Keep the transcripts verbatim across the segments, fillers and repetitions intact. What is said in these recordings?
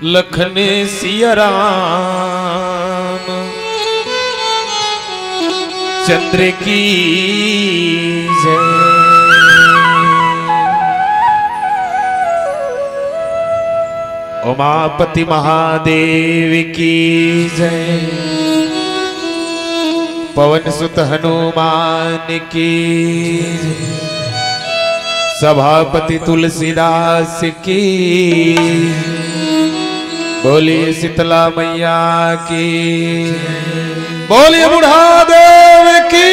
लखन सिया राम चंद्र की जय। उमापति महादेव की जय। पवन सुत हनुमान की जय। सभापति तुलसीदास की। बोलिए शीतला मैया की। बोलिए बूढ़ा देव की।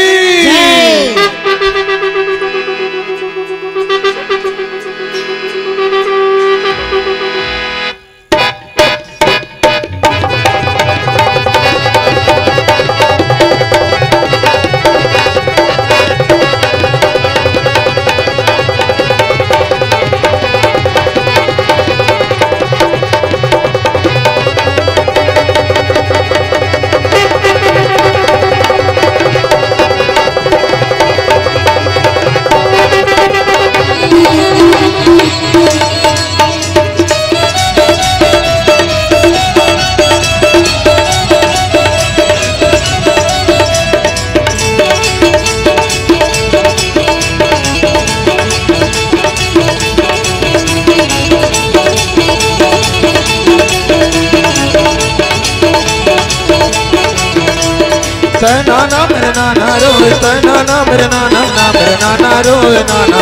तना ना मेरे नाना रोए, तना ना मेरे नाना, ना मेरे नाना रोए, नाना,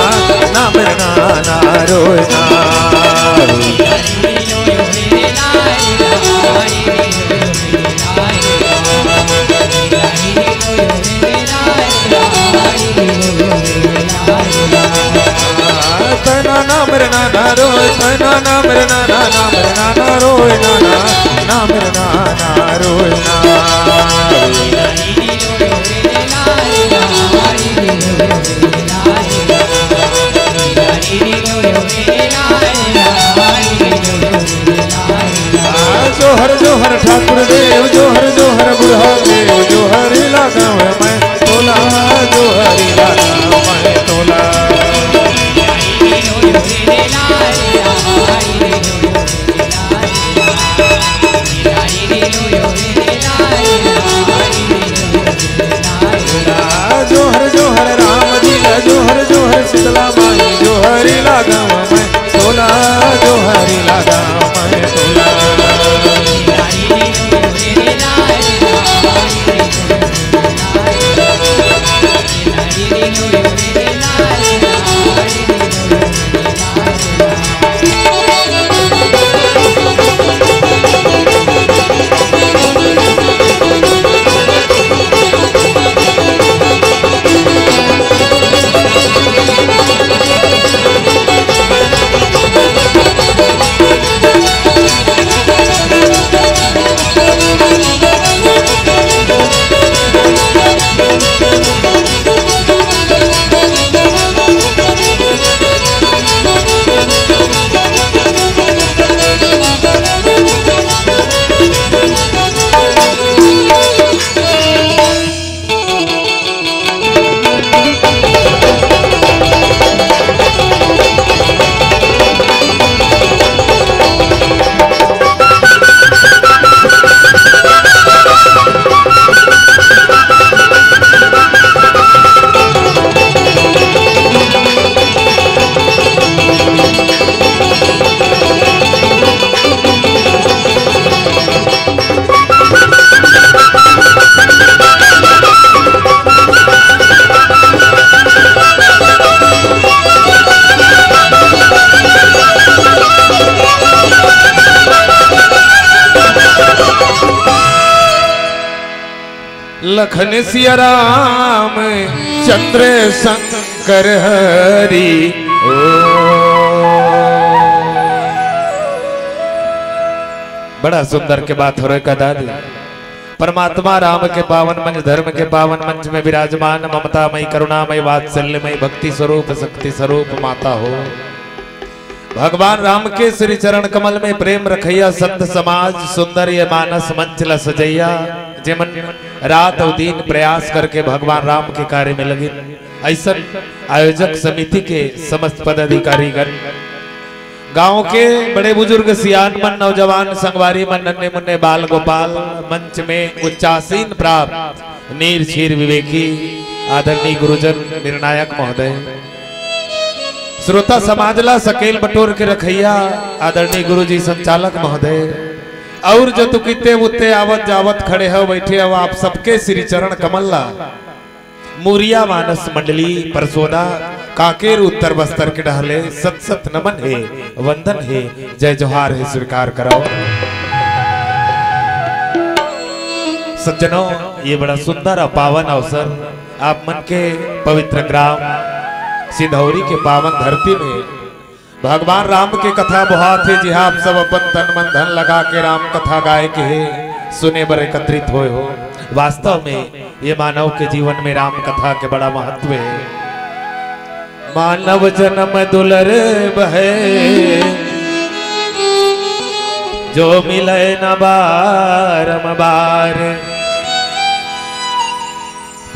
ना मेरे नाना रोए, ना। तना ना मेरे नाना रोए, तना ना मेरे नाना, ना मेरे नाना रोए, नाना, ना मेरे नाना रोए, ना। जोहर जोहर ठाकुर देव, जोहर जोहर बुढ़ा देव, जोहर लागा मैं तोला, जोहर लागा मैं तोला। जोहर जोहर राम जी ला, जोहर जोहर शीतला माई, जोहरी लागा मैं तोला, जोहरी लागा मैं तोला। लखन सिया राम चंद्र शंकर हरि। ओ, बड़ा सुंदर के बात हो रहे का दादी। परमात्मा राम के पावन मंच, धर्म के पावन मंच में विराजमान, ममतामय, करुणामय, वात्सल्यमय, भक्ति स्वरूप, शक्ति स्वरूप माता हो। भगवान राम के श्री चरण कमल में प्रेम रखैया संत समाज, सुंदर ये मानस मंच ला सजैया, जेमन रात अउ दिन प्रयास करके भगवान राम के कार्य में लगिन, ऐसन आयोजक समिति के समस्त पदाधिकारीगण, गांव के बड़े बुजुर्ग, सियान मन, नौजवान, संगवारी मन, नन्हे मुन्ने बाल गोपाल, मंच में उच्चासीन प्राप्त नीर छीर विवेकी आदरणीय गुरुजन निर्णायक महोदय, श्रोता समाज ला सकेल बटोर के रखैया आदरणीय गुरुजी संचालक महोदय, और जो तुकिते उत्ते आवत जावत खड़े हो, बैठे हो, आप सबके श्री चरण कमल ला मुरिया मानस मंडली परसोदा कांकेर उत्तर बस्तर के डहले सत सत नमन हे, वंदन हे, जय जोहार हे, स्वीकार करो। सज्जनों, ये बड़ा सुंदर और पावन अवसर आप मन के पवित्र ग्राम सिंधौरी के पावन धरती में भगवान राम के कथा बोहात हे, जिहां आप सब अपन तन मन धन लगा के राम कथा गाए के हे, सुने बर एकत्रित होए हो। वास्तव में ये मानव के जीवन में राम कथा के बड़ा महत्व हे। मानव जन्म दुलर बहे, जो मिले न बारम बार।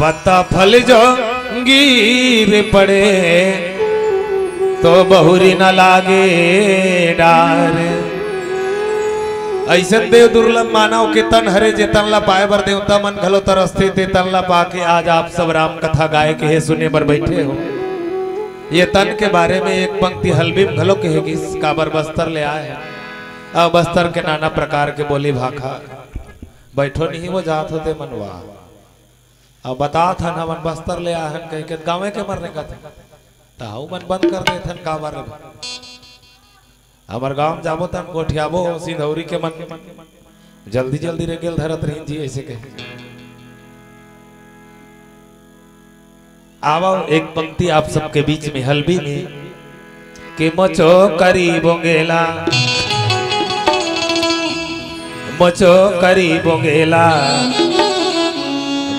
पत्ता फल जो गिर पड़े, तो बहुरी न लागे डार। अइसन देव दुर्लभ मानव के तन हरे, जे तन ला पाए बर देवता मन घलो तरसथे, ते तन ला पाके आज आप सब राम कथा गाए के हे, सुने बर बैठे हो। ये तन के बारे में एक पंक्ति हलबी म घलो कहे गिस, काबर बस्तर ले आए हे। अब बस्तर के नाना प्रकार के बोली भाखा, बैठो नहीं वो जात होते मनवा। अब बतात हन, हमन बस्तर ले आहन कहिके गाँवे के मन रेंगत हे। त हऊ मन बंद कर देथन, काबर रे? हमर गाँव म जाबो त हम गोठियाबो, सिंधौरी के मन जल्दी जल्दी रेगेल धरत रहिन जी, अइसे कहे। आवव एक पंक्ति आप सबके बीच में हलबी में। के मोचो करी बोंगेला, मोचो करी बोंगेला,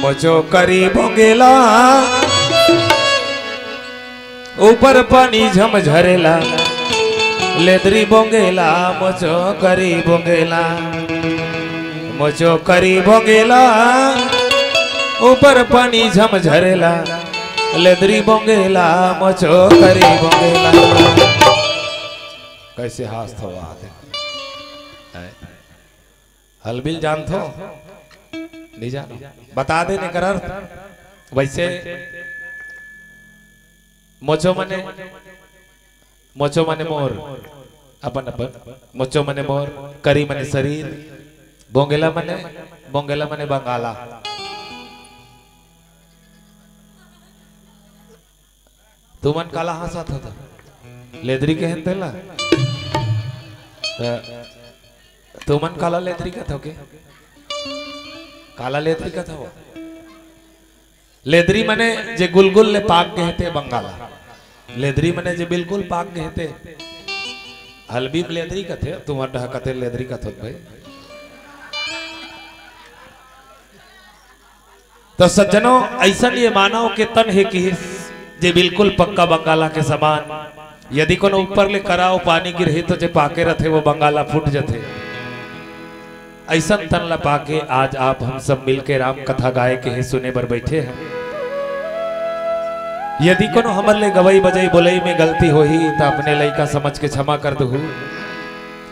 मोचो करी बोंगेला, ऊपर पानी झमझरेला, लेदरी बोंगेला, मोचो करी बोंगेला, मोचो करी बोंगेला, ऊपर पानी झमझरेला, लेदरी बोंगेला, मोचो करी बोंगेला। कैसे हास थो आते? हलबिल जानथो? नहीं जानो। बता दे ने कर अर्थ। वैसे मोचो मने, मोचो मने मोर, अपन अपन। मोचो मने मोर, करी मने शरीर, बोंगेला मने, बोंगेला मने बंगाला। तुमन काला हाँसत हो? लेदरी कहेन तेला? त तुमन काला लेदरी कथव के? काला लेदरी कथव? लेदरी मने जे गुलगुल ले पाक गे हे ते बंगाला। लेदरी मने जे बिल्कुल पाक गे हे ते। हलबी म लेदरी कथे, तुम्हर डहा कथे लेदरी कथोत भाई। तो सज्जनों, अइसन ये मानव के तन हे किहिस, जे बिल्कुल पक्का बंगाला के समान। यदि कोनो ऊपर ले करा अउ पानी गिरही, तो जे पाके रथे, वो बंगाला फूट जथे। अइसन तन ला पाके आज आप हम सब मिलके राम कथा गाए के हे, सुने बर बैठे हन। यदि कोनो हमर ले गवई बजई बोलई में गलती होही, त अपने लइका समझ के क्षमा कर दुहू।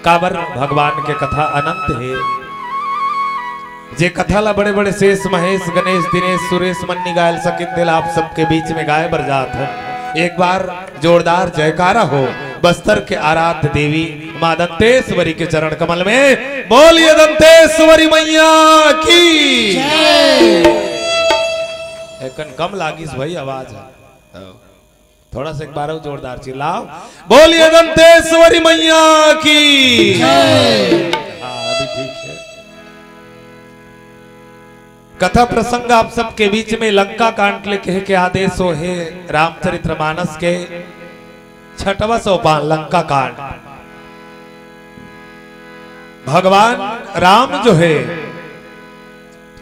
काबर भगवान के कथा अनंत हे। जे कथा ला बड़े-बड़े शेष, महेश, गणेश, दिनेश, सुरेश मन नी गायल सकिन, तेला आप सबके बीच में गाए बर जात हन। एक बार जोरदार जयकारा हो बस्तर के आराध्य देवी माँ दंतेश्वरी के चरण कमल में। बोलिए दंतेश्वरी मैया की। जय। एकन कम लागिस भाई आवाज। हाँ। थोड़ा सा एक बार अउ जोरदार चिल्लाओ, बोलिए दंतेश्वरी मैया की। जय। हाँ, अभी ठीक है। कथा प्रसंग आप सबके बीच में लंका कांड ले कहे के आदेश हो हे, रामचरित्र मानस के छठवां सोपान लंका कांड। भगवान राम जो हे,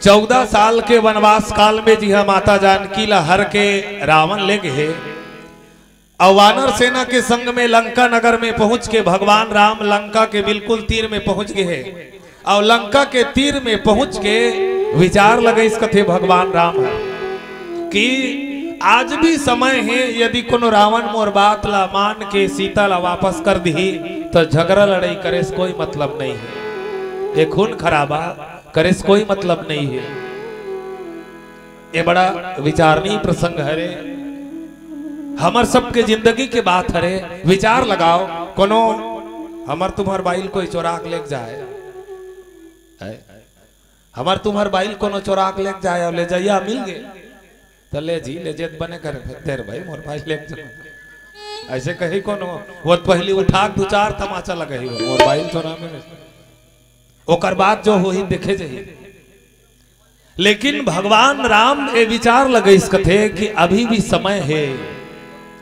चौदह साल के वनवास काल में जिहां माता जानकी ला हर के रावण ले गे हे, अउ वानर सेना के संग में लंका नगर में पहुंच के भगवान राम लंका के बिल्कुल तीर में पहुंच गे हे। अउ लंका के तीर में पहुंच के विचार लगइस कथे भगवान राम ह कि आज भी समय हे, यदि कोनो रावण मोर बात ला मान के सीता ला वापस कर दिही, त झगरा लड़ई करे से कोई मतलब नहीं हे। ये खून खराबा करे से कोई मतलब नहीं हे। ये बड़ा विचारणीय प्रसंग हरे, हमर सबके जिंदगी के बात हरे। विचार लगाओ, कोनो हमर तुम्हर बाइल कोई चोरा के लेके जाए, है? हमर तुम्हर बाइल कोनो चोरा के लेके जाए अउ ले जइया मिल गे, त ले जी, ले जेत बने करे, फेर तेर भाई मोर बाइल लेके जा। ऐसे कही कोनो, वो तो पहली उठा के दू चार तमाचा लगही, मोर बाइल चोरा में। ओकर बाद जो होही देखे जाही। लेकिन भगवान राम ए विचार लगइस कथे कि अभी भी समय हे,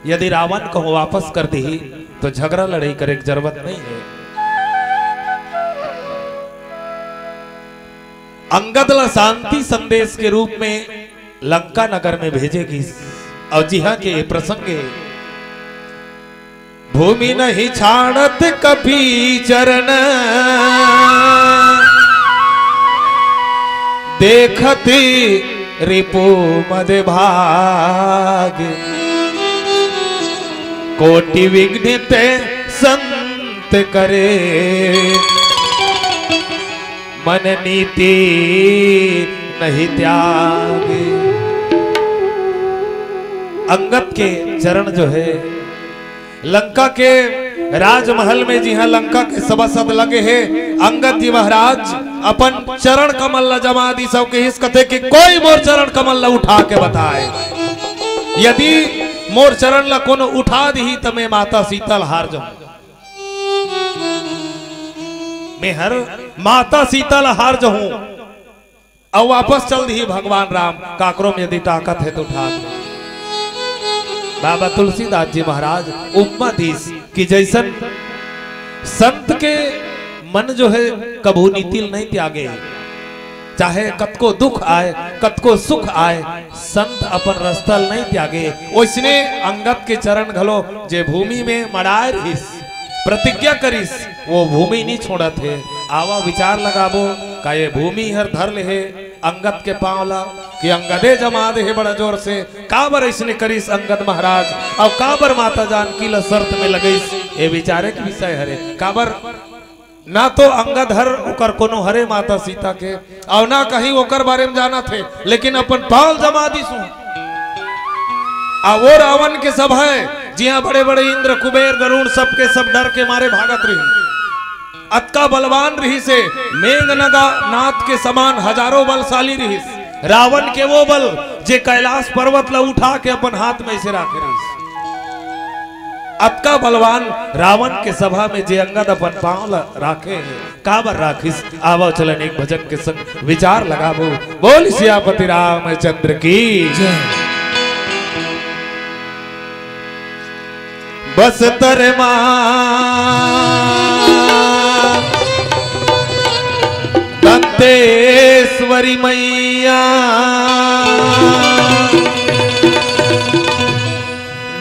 यदि रावण कहूँ वापस कर दिही, तो झगरा लड़ई करे के जरूरत नहीं हे। अंगद ला शांति संदेश के रूप में लंका नगर में भेजे गिस, अउ जिहां के ये प्रसंग हे, भूमि नहीं छाड़त कपि चरण, देखत रिपु मद भाग। कोटि विघ्न ते संत करे, मन नीति नहीं त्याग। अंगद के चरण जो हे, लंका के राजमहल में, जिहां लंका के सभासद लगे हे, अंगद जी महाराज अपन चरण कमल ला जमा दिस अउ कहिस कथे कि कोई मोर चरण कमल ला उठा के बताए, यदि मोर चरण ला कोनो उठा दिही, त मैं माता सीता ला हार जाहूं। मैं हर माता सीता ला हार जाहूं। अउ वापस चल दिही भगवान राम, काकरो में यदि ताकत हे तो उठा दे। बाबा तुलसीदास जी महाराज उपमा दिस कि जइसन संत के मन जो हे कभू नीति ल नहीं त्यागे, चाहे कतको दुख आए, कतको सुख आए, संत अपन रस्ता ल नहीं त्यागे। ओइसने अंगद के चरण घलो जे भूमि में मड़ाए रहिस, प्रतिज्ञा करिस, वो भूमि नहीं छोड़त हे। आवा विचार लगाबो, का ये भूमि हर धर ले हे अंगद के पांव ला, कि अंगदे जमा दे हे बड़ा जोर से, काबर अइसने करिस अंगद महाराज, अउ काबर माता जानकी ला शर्त में लगइस, ये विचारे के विषय हरे। काबर ना तो अंगद हर ओकर कोनो हरे माता सीता के, अउ ना कहीं ओकर बारे में जानत हे, लेकिन अपन पांव जमा दिस। आ वो रावण के सभा हे, जिहां बड़े-बड़े इंद्र, कुबेर, गरुड़ सबके सब डर के मारे भागत रहिस। अतका बलवान रहिस हे, मेघनगा नाथ के समान हजारों बलशाली रहिस। रावण के वो बल जे कैलाश पर्वत ला उठा के अपन हाथ में अइसे राखे रहिस। अतका बलवान रावण के सभा में जे अंगद अपन पांव ला राखे हे, काबर राखिस? आवव चलन एक भजन के संग विचार लगाबो। बोल सियापति रामचंद्र की जय। बस्तर मा दंतेश्वरी मैया,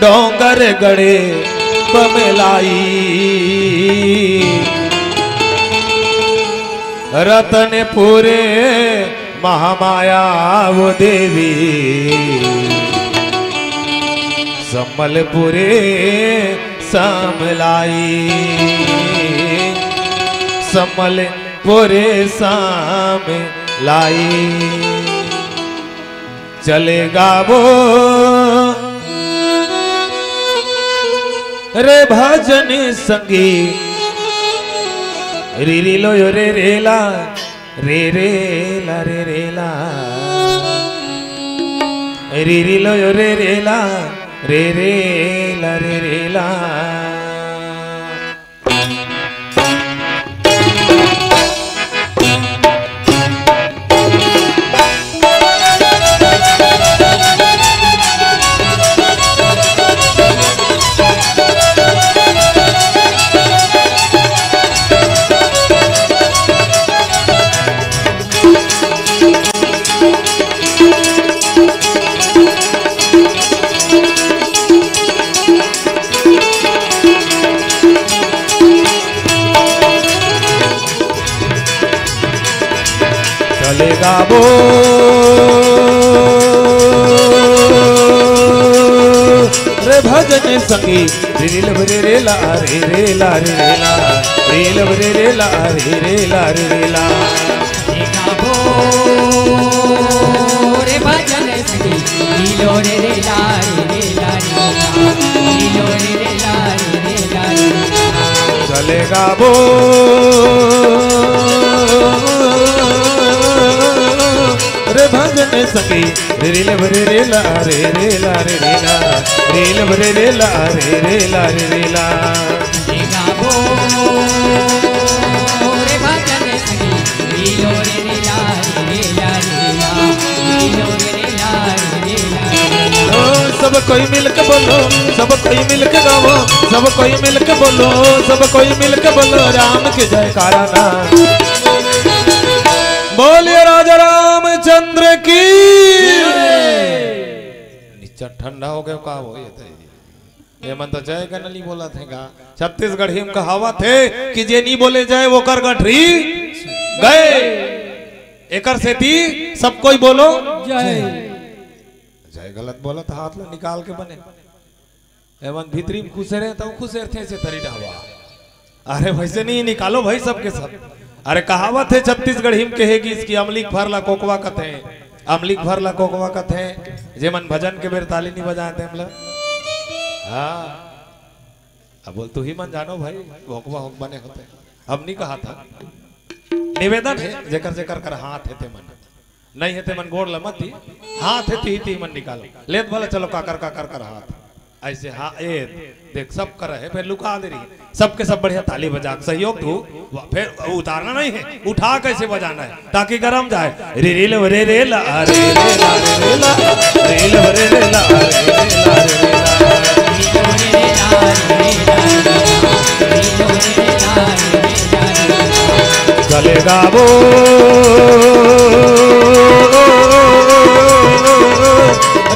डोंगरगढ़ बमलाई, रतनपुर महामाया वो देवी, संबलपुर समलाई, संबलपुर समलाई। चले गाबो रे भजन संगी, रीरी लो यो रे रेला, रे रेला, रे रेला, रीरी लो यो रे रेला, रे रेला, रे रेला। चले गाबो रे भजन संगी, रे रे ला रे रे ला रे रे ला, रे रे ला रे रे ला रे रे ला। रे भजन संगी, लीलो रे रे ला रे रे ला रे ला, लीलो रे रे ला रे रे ला रे ला। चलेगा वो रे भजन संगी, रे रे ला रे रे ला रे रे ला रे रे ला, रे रे ला रे रे ला रे रे ला। ओ, सब कोई मिलके बोलो, सब कोई मिलके गाओ, सब कोई मिलके बोलो, सब कोई मिलके बोलो राम के जयकारा ना। बोलिए राजा रामचंद्र की। निच्चट ठंडा हो गयो का हो ये तो? ये मन तो जय गन नहीं बोला थे गा। छत्तीसगढ़ी में कहावत हे कि जे नहीं बोले जय वो कर गठरी गए। एकर सेती सब कोई बोलो जय। जय गलत बोलत, हाथ ला निकाल के बने। एमन भीतरी में खुसेरे त खुसेरथे से तरी डहवा। अरे वैसे नहीं निकालो भाई सबके सब। अरे कहावत हे छत्तीसगढ़ी में कहे कि इसकी अमली के फर ला कोकवा कथे। अमली के फर ला कोकवा कथे। जेमन भजन के बेर ताली नहीं बजाए तेमला। हाँ। अब बोल तू ही मन जानो भाई। होकवा होक बने होते। हम नहीं कहा था। निवेदन हे जेकर जेकर कर हाथ हे ते मन। नहीं हे ते मन गोड़ ल मत दी। हाथ हे तिही तिही मन निकालो। लेत भला चलो काकर काकर कर हाथ। ऐसे हाँ ए देख सब कर रहे फिर लुका दे रही। सबके सब बढ़िया ताली बजा के सहयोग दू। वाह, फिर उतारना नहीं है, उठा कैसे बजाना है ताकि गरम जाए। रे रे लो रे रे ला रे रे ला रे रे ला, रे लो रे रे ला रे रे ला रे रे ला। चलेगा वो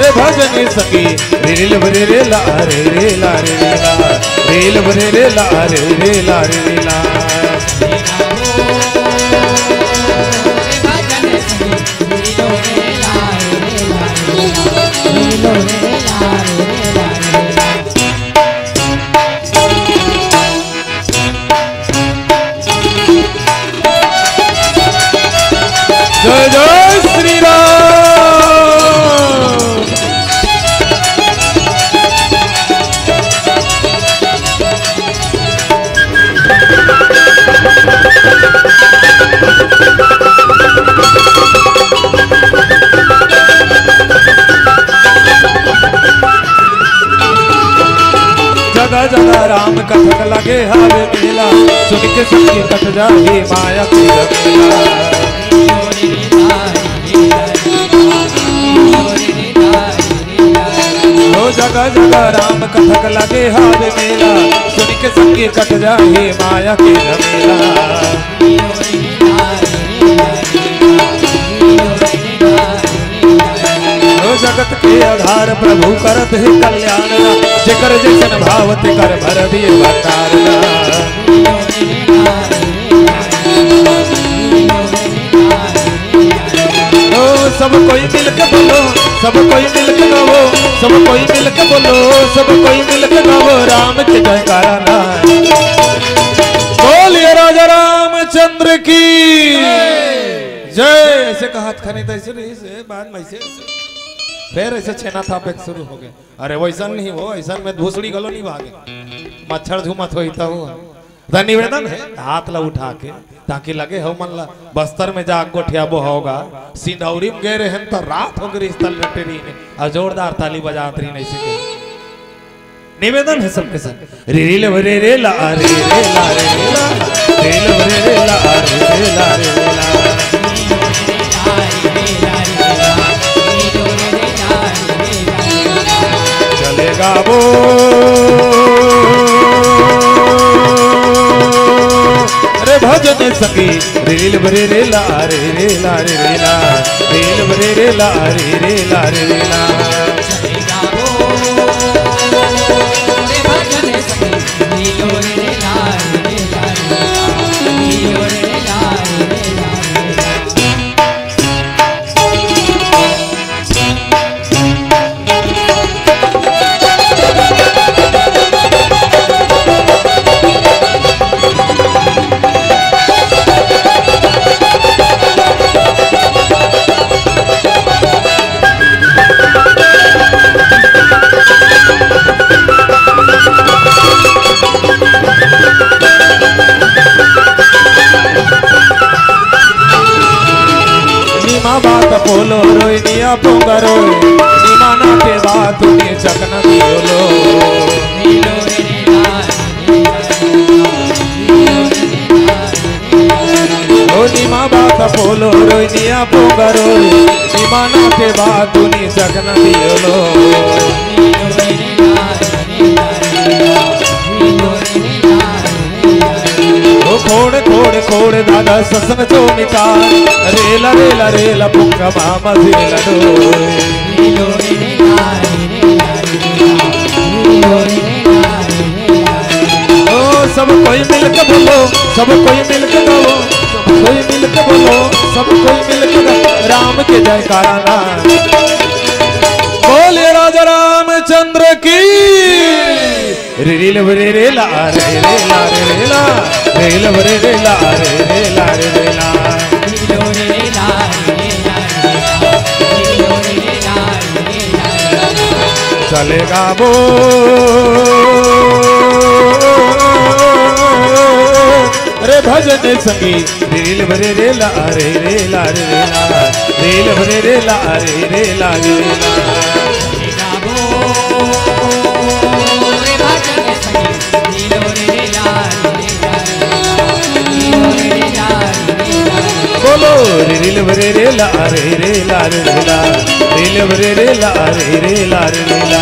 रे भजन संगी, रे रे लो रे रे ला रे रे ला रे रे ला, रे लो रे रे ला रे रे ला रे रे ला। जय जय श्री राम। जगह जगह राम कथक लगे हवे मेला, सुन के सबके कट जाही माया के झमेला। ओ जगह जगह राम कथक लगे हवे मेला, सुन के सबके कट जाही माया के झमेला। ओ जगत के आधार प्रभु करत हे कल्याण ना, जेकर जैसन भाव तेकर भर दिए भंडार ना। ओ सब कोई मिलके बोलो, सब कोई मिलके गाओ, सब कोई मिलके बोलो, सब कोई मिलके गाओ राम के जयकारा ना। बोलिए राजा रामचंद्र की जय। ऐसे कहा था नहीं तो ऐसे नहीं, ऐसे बाद में ऐसे, ऐसे। फिर ऐसे छेना था पे शुरू हो गए। अरे वैसन नहीं हो, ऐसन में भूसड़ी गलो नहीं भागे, मच्छर झूमत होई तब। त निवेदन हे हाथ ला उठा के, ताकि लगे हो मन ला बस्तर में जा गोठियाबो होगा, सिंधौरी में गए रहन त रात हो गई रिश्ता लटे रही ने, और जोरदार ताली बजात रही नहीं सके। निवेदन हे सबके संग, रे रे ले रे रे ला रे रे ला रे रे ला, रे ले रे रे ला रे रे ला रे रे ला। चलेगा वो रे भजन संगी, रील बरे रे ला रे रे ला रे रे ला, रील बरे रे ला रे रे ला रे रे ला। बात पोलो रोय निया पोंगा रोय, निमाना के बात उनी चकना दियोलो। ओ निमा बात पोलो रोय निया पोंगा रोय, निमाना के बात उनी चकना दियोलो। ओ खोड़ खोड़ खोड़ दादा ससन चोमिता, रेला रेला रेला पुंगा मामा झेला डोय। ओ सब कोई मिलके बोलो, सब कोई मिलके गाओ, सब कोई मिलके बोलो, सब कोई मिलके गाओ, राम के जयकारा ना। बोलिए राजा रामचंद्र की। रे रे ला रे रे ला रे रे ला, रे ला रे रे ला रे रे ला रे रे ला। चलेगा वो रे भजन संगी। रे रे ला रे रे ला रे रे ला, रे रे ला रे रे ला रे रे ला। बोलो रे रिल रे रे ला रे रे ला रे रे ला, रिल रे रे ला रे रे ला रे रे ला।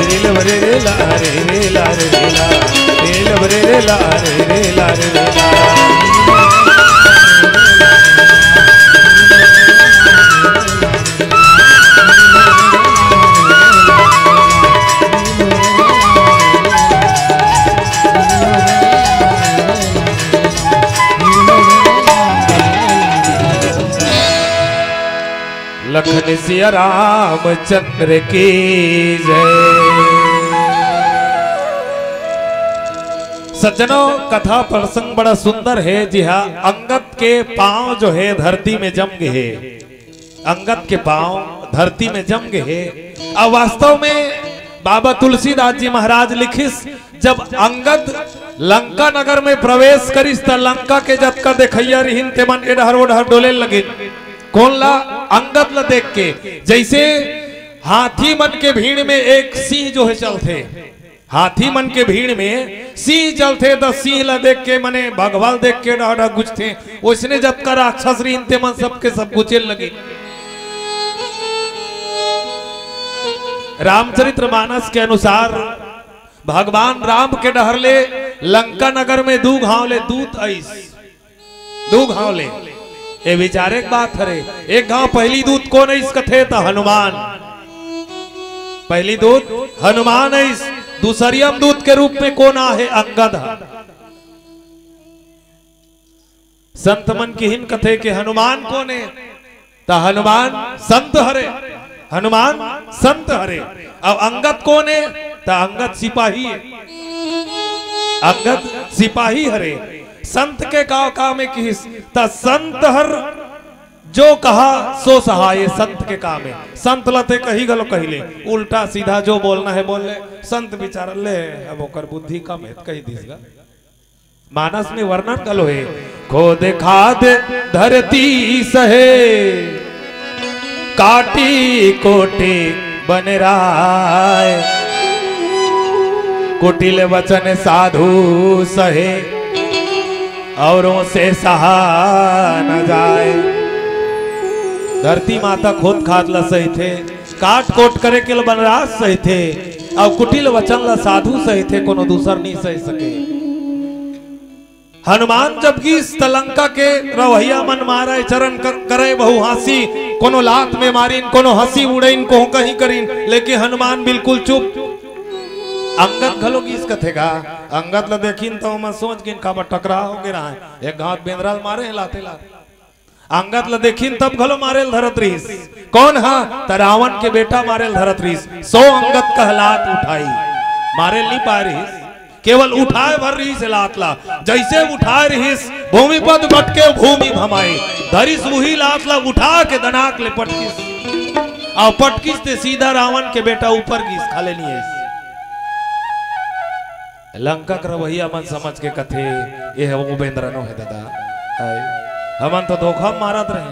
रिल रे रे ला रे रे ला रे रे ला, रिल रे रे ला रे रे ला रे रे ला। लखन सिया रामचंद्र की जय। सज्जनों, कथा प्रसंग बड़ा सुंदर है। जी हाँ, अंगद के पांव जो है धरती में जम गए है, अंगद के पांव धरती में जम गए है। अब वास्तव में बाबा तुलसीदास जी महाराज लिखिस, जब अंगद लंका नगर में प्रवेश करिस, त लंका के जतका देखइया रिहिन, ते मन एडहर ओडहर डोले लगिन। कोन ला? अंगद ला देख के। जैसे हाथी मन के भीड़ में एक सिंह जो है चलथे, हाथी मन के भीड़ में सिंह चलथे, त सिंह ला देख के, मने बघवा ला देख के डहर डहर गुजथे। ओइसने जतका राक्षस रिहिन, ते मन सबके सब गुजे लगिन। रामचरित्र मानस के अनुसार भगवान राम के डहर ले लंका नगर में दू घांव ले दूत आइस, दू घांव ले। ए विचारे के बात हरे। एक घांव पहली दूत कोन आइस कथे त हनुमान, पहली दूत हनुमान आइस। दूसरियम दूत के रूप में कोन आहे? अंगद ह। संत मन किहिन कथे के हनुमान कोन ए? त हनुमान संत हरे, हनुमान संत हरे। अब अंगद कोन ए? त अंगद सिपाही ए, अंगद सिपाही हरे। संत के का काम ए किहिस? त संत हर जो कहा सो सहाय, संत के काम ए। संत ला ते कही घलो कहिले, उल्टा सीधा जो बोलना है बोल ले। संत बिचारा ले, अब ओकर बुद्धि कम हे, कही दिस गा। मानस में वर्णन घलो हे, खोद खाद धरती सहे, काटी कोटि बन राय। कुटिल वचन साधु सहे, औरों से सहा न जाय। धरती माता खोद खाद ल सहिथे, काट कोट करे के ल बनराज सहिथे, अउ कुटिल वचन ल साधु सहिथे, कोनो दूसर नी सहि सके। हनुमान जब गिस त लंका के रहवइया मन मारय, चरण कर-, करय बहु हाँसी, कोनो लात में मारिन, कोनो हँसी उड़इन, कोनो कहीं करिन, लेकिन हनुमान बिल्कुल चुप। अंगद घलो गिस कथे गा, अंगद ल देखिन त ओमन सोच गिन काबर टकरा होगे रहय, एक घात बेंदरा ल मारे हे लाते लात। अंगद ल देखिन तब घलो मारे ल धरत रिहिस। कोन ह? त रावण के बेटा मारे ल धरत रिहिस। सो अंगद कह लात उठाई, मारे ल नी पाय रिहिस, केवल उठाय भर रिहिस लात ला। जइसे उठाय रिहिस, भूमि पद बटके भूमि भमाई, धरिस उही लात ला उठा के दनाक ले पटकिस। अउ पटकिस ते सीधा रावण के बेटा ऊपर गिस, खाले नी आइस। लंका के रवैया मन समझ के कथे, "ये ह वो बेंदरा नो हे ददा।" आय। हमन तो धोखा मारत रहे,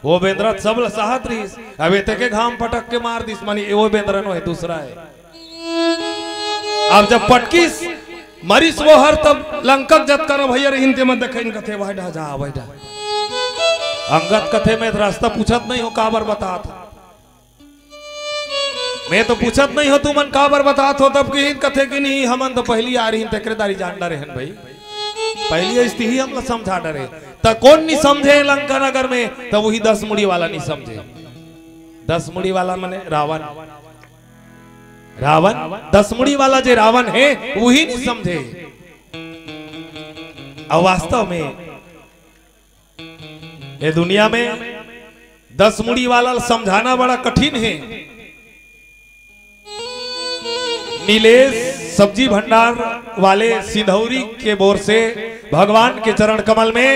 वो बेंदरा त सब ल सहत रहिस, अब एते के घाम पटक के मार दिस, माने ये वो बेंदरा नो हे, दूसरा हे। अब जब पटकिस, मरिस वो हर, तब लंका के जतका रवैया रहिन ते मन देखे न कथे, "भाई डा जा, भाई डा।" अंगद कथे, "मैं त रास्ता पूछत नहीं हो, काबर बतात हो?" मैं तो पूछत नहीं हो, तुमन काबर बतात हो? तब कहिन कथे कि नहीं, हमन तो पहली आ रहिन, तेकरे दारी जान डरे हन भाई। पहली स्थिति हमला समझा डरे। त कोन नहीं समझे लंका नगर में? त वही दस मुड़ी वाला नहीं समझे। दस मुड़ी वाला माने रावण। रावण, दस मुड़ी वाला जे रावण हे, वही नहीं समझे। अउ वास्तव में ये दुनिया में दस मुड़ी वाला ल समझाना बड़ा कठिन हे। नीलेश सब्जी भंडार वाले सिंधौरी के बोर से भगवान के चरण कमल में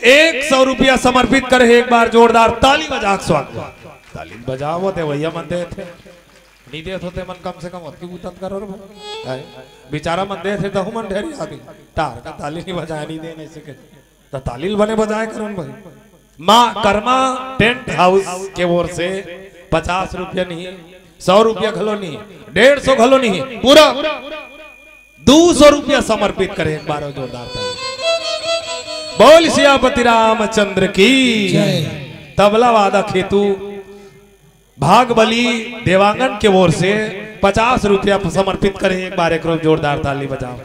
एक सौ रुपया समर्पित करे हे। एक बार जोरदार ताली बजा के स्वागत। ताली बजाओ, देवैया मन देथे, नहीं देत होते मन कम से कम अतकी उतत करो रे भाई। आय, बेचारा मन देथे, तहु मन ढेरी आदमी तार का ताली नहीं बजाए, नहीं देने से के। त ताली ल बने बजाए करन भाई। माँ कर्मा टेंट हाउस के ओर से पचास रुपया नहीं, सौ रुपया घलो नहीं, डेढ़ सौ घलो नहीं, पूरा दो सौ रुपया समर्पित करे। एक बार जोरदार ताली। बोल सियापति रामचंद्र की। जय। तबला वादक हेतु भागबली देवांगन के ओर से पचास रुपया समर्पित करे। एक बार एकरो जोरदार ताली बजाओ।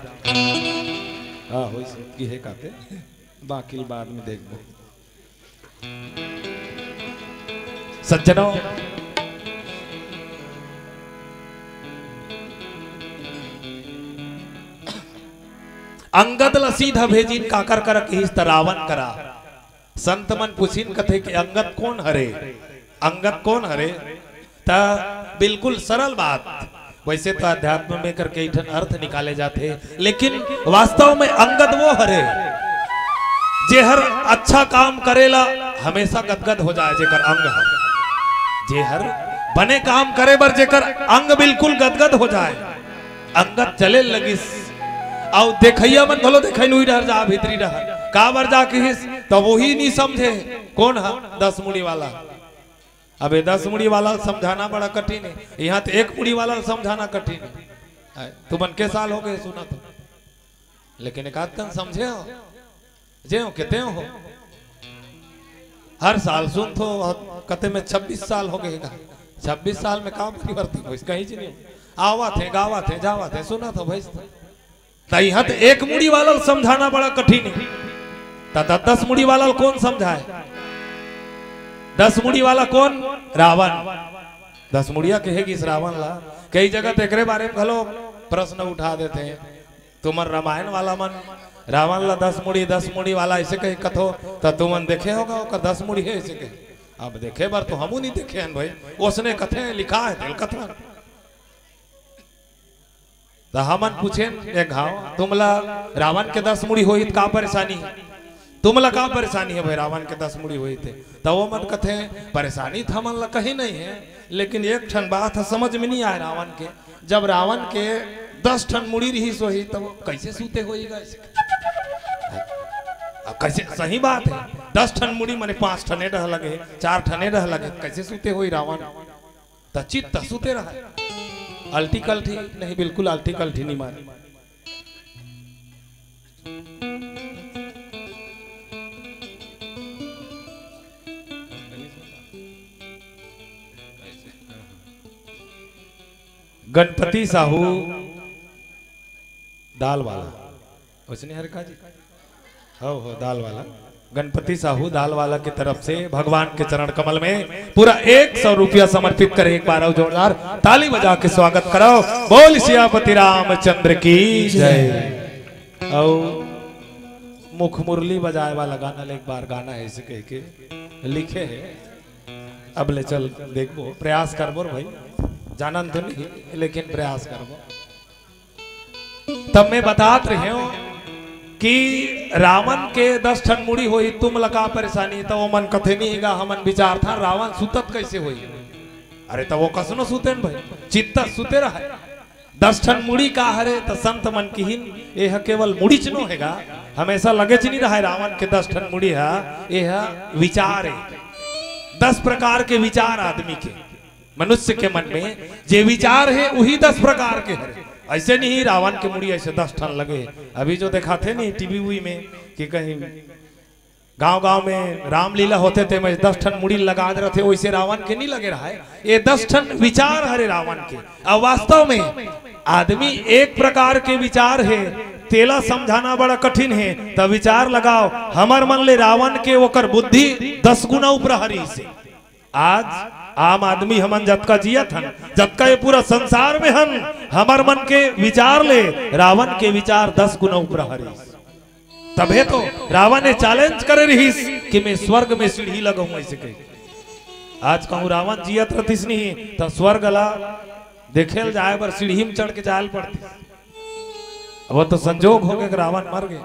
हाँ, होई सकती है काते, बाकी बाद में देखबो। सज्जनों, अंगद ला सीधा भेजिन काकर करा किहिस त रावण करा। संत मन पूछिन कथे कि अंगद कोन हरे? अंगद कोन हरे? त बिल्कुल सरल बात। वैसे तो अध्यात्म में कर कई ठन अर्थ निकाले जाथे, लेकिन वास्तव में अंगद वो हरे, जेहर अच्छा काम करेला हमेशा गदगद हो जाए, जेकर अंग ह, जेहर बने काम करे बर जेकर अंग बिल्कुल गदगद हो जाए। अंगद चले लगिस, अउ देखइया मन घलो देखे नुई डहर जा, भीतरी डहर काबर जा किहिस, त वही नी समझे। कोन ह? दस मुड़ी वाला। अबे दस मुड़ी वाला ल समझाना बड़ा कठिन हे, इहाँ त एक मुड़ी वाला ल समझाना कठिन हे। आय, तुमन के साल हो गए सुनत हो, लेकिन एक आध कन समझे हो, जे हो, केते हो। हर साल सुनत हो, कते में छब्बीस साल हो गए का। छब्बीस साल में का परिवर्तन होइस? कहीं जी नहीं। आवत हे, गावत हे, जावत हे, सुनत हो भाई। त इहाँ त एक मुड़ी वाला ल समझाना बड़ा कठिन हे, त द-, दस मुड़ी वाला ल कोन समझाए? दस मुड़ी वाला कोन? रावण। दस मुड़िया कहे गिस रावण ला। कई जगह त एकरे बारे में घलो प्रश्न उठा देथे। तुमन रामायण वाला मन रावण ला दस मुड़ी, दस मुड़ी वाला ऐसे कहे कथो, त तुमन देखे होगा ओकर दस मुड़ी हे ऐसे कहे। अब देखे बर तो हमू नहीं देखे हन भाई, ओसने कथे लिखा हे तेल कथन। त हमन पूछेन एक घाव, तुमला रावण के दस मुड़ी होही त का परेशानी हे? तुमला का परेशानी हे भाई, रावण के दस मुड़ी होही ते? त वो मन कथे, परेशानी त हमन ला कहीं नहीं हे, लेकिन एक ठन बात ह समझ में नहीं आए रावण के। जब रावण के दस ठन मुड़ी रहिस होही, त वो कैसे सूते होही गा? अब कैसे, सही बात हे, दस ठन मुड़ी माने पांच ठने डह लगे, चार ठने डह लगे, कैसे सूते होही रावण? त चित्त सुते रहा। अल्टी कल्टी नहीं, बिल्कुल अल्टी कल्टी नहीं मारे। गणपति साहू दाल वाला, उसने हर का जी? हो, हो, दाल वाला। गणपति साहू दाल वाला की तरफ से भगवान के चरण कमल में पूरा एक सौ रुपया समर्पित करे। एक बार अउ जोरदार ताली बजा के स्वागत कराओ। बोल सियापति रामचंद्र की जय। अउ मुख मुरली बजाए वाला गाना ले, एक बार गाना हे ऐसे कह के लिखे हे। अब ले चल देखबो, प्रयास करबो रे भाई, जानन तो नहीं लेकिन प्रयास करबो। तब मैं बतात रहेंव कि रावण के दस ठन मुड़ी होही, तुमला का परेशानी? त वो मन कथे नहीं गा, हमन विचारथन रावण सुतत कैसे होही? अरे त वो कसनो सुते न भाई, चित्त सुते रहे। दस ठन मुड़ी का हरे? त संत मन किहिन, एह केवल मुड़ीच नो हे गा, हमेशा लगेच नहीं रहय रावण के दस ठन मुड़ी ह। एह विचार हे, दस प्रकार के विचार आदमी के, मनुष्य के मन में जे विचार हे, उही दस प्रकार के हरे। ऐसे नहीं रावण के मुड़ी ऐसे दस ठन लगे। अभी जो देखाथे नहीं टीवी वी में कि कहीं गांव-गांव में रामलीला होथे, तेमे दस ठन मुड़ी लगा दे रथे, वैसे रावण के नहीं लगे रहय। ये दस ठन विचार हरे रावण के। अब वास्तव में आदमी एक प्रकार के विचार हे, तेला समझाना बड़ा कठिन हे। त विचार लगाओ, हमर मन ले रावण के ओकर बुद्धि दस गुना ऊपर हरिस हे। आज आम आदमी हमन जतका जियत हन, जतका ये पूरा संसार में हन, हमर मन के विचार ले रावण के विचार दस गुना ऊपर हरिस। तभे तो रावण ने challenge करे रहिस कि मैं स्वर्ग में सीढ़ी लगाऊं, ऐसे कही। आज कहूं रावण जियत रतिस नहीं, त स्वर्ग ला देखे ल जाए बर सीढ़ी में चढ़ के जाए ल पड़तिस। अब वो तो संजोग हो गए कि रावण मर गए।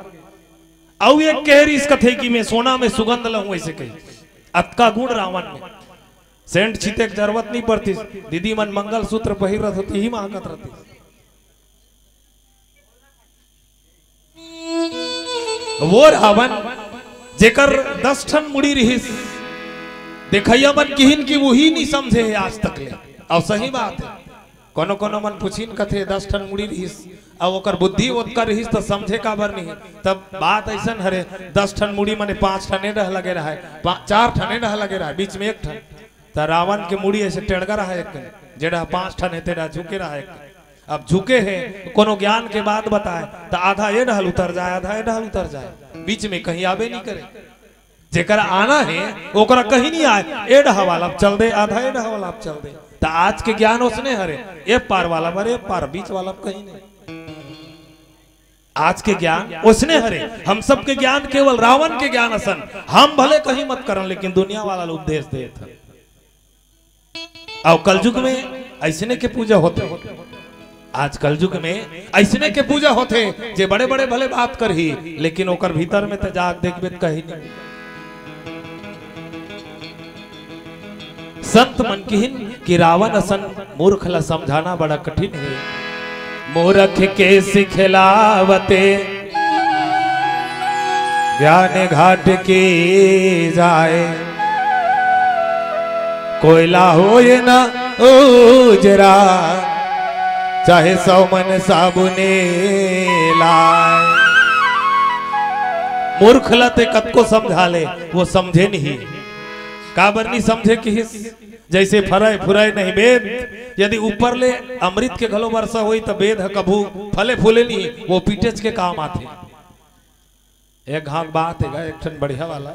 अउ एक कह रहिस कथे कि मैं सोना में सुगंध लाऊं, ऐसे कही। अतका गुण रावण में। सेंट छीते के जरूरत नहीं पड़तिस। दीदी मन मंगलसूत्र पहिर रहत होती ही महकत रहतिस। वो रावण जेकर दस ठन मुड़ी रहिस, देखइया मन किहिन कि वही नहीं समझे हे आज तक ले। अउ सही बात हे, कोनो कोनो मन पुछिन कथे दस ठन मुड़ी रहिस, अउ ओकर बुद्धि ओतका रहिस त समझे काबर नहीं? तब बात ऐसन हरे, दस ठन मुड़ी मने पांच ठने डह लगे रहय, पा-, चार ठने डह लगे रहय, बीच में एक ठन। त रावण के मुड़ी ऐसे टेढ़गर रहय एक कन, जेड़ा पांच ठन हे तेड़ा झुके रहय एक कन। अब झुके हे, कोनो ज्ञान के बात बताए त आधा ए डहल उतर जाए, आधा ए डहल उतर जाए, बीच में कहीं आबे नहीं करे। जेकर आना हे ओकरा कहीं नहीं आए, ए डहा वाला चल दे, आधा ए डहा वाला चल दे। त आज के ज्ञान ओसने हरे, ए पार वाला बर ए पार, बीच वाला कहीं नहीं। आज के ज्ञान ओसने हरे, हम सबके ज्ञान केवल रावण के ज्ञान असन। हम भले कहीं मत करन, लेकिन दुनिया वाला ला उपदेश देत हन। अउ कलयुग में ऐसने के पूजा होथे। आज कलयुग में ऐसने के पूजा होथे, जे बड़े-बड़े भले बात करही, लेकिन ओकर भीतर में त जाके देखबे त कहीं नहीं। संत मन किहिन कि रावण असन मूर्ख ला समझाना बड़ा कठिन हे। मूर्ख के सिखलावते ज्ञान घाट की जाए। कोयला होए ना उजरा, चाहे सौ मन साबुने लाए। मूर्ख ला ते कतको समझा ले, वो समझे नहीं। काबर नहीं समझे किहिस? जैसे फरय फुरय नहीं बेद, यदि ऊपर ले अमृत के घलो वर्षा होई, त बेद ह कभू फले फूले नहीं, वो पीटेच के काम आथे। एक घांक बात हे गा, एक ठन बढ़िया वाला,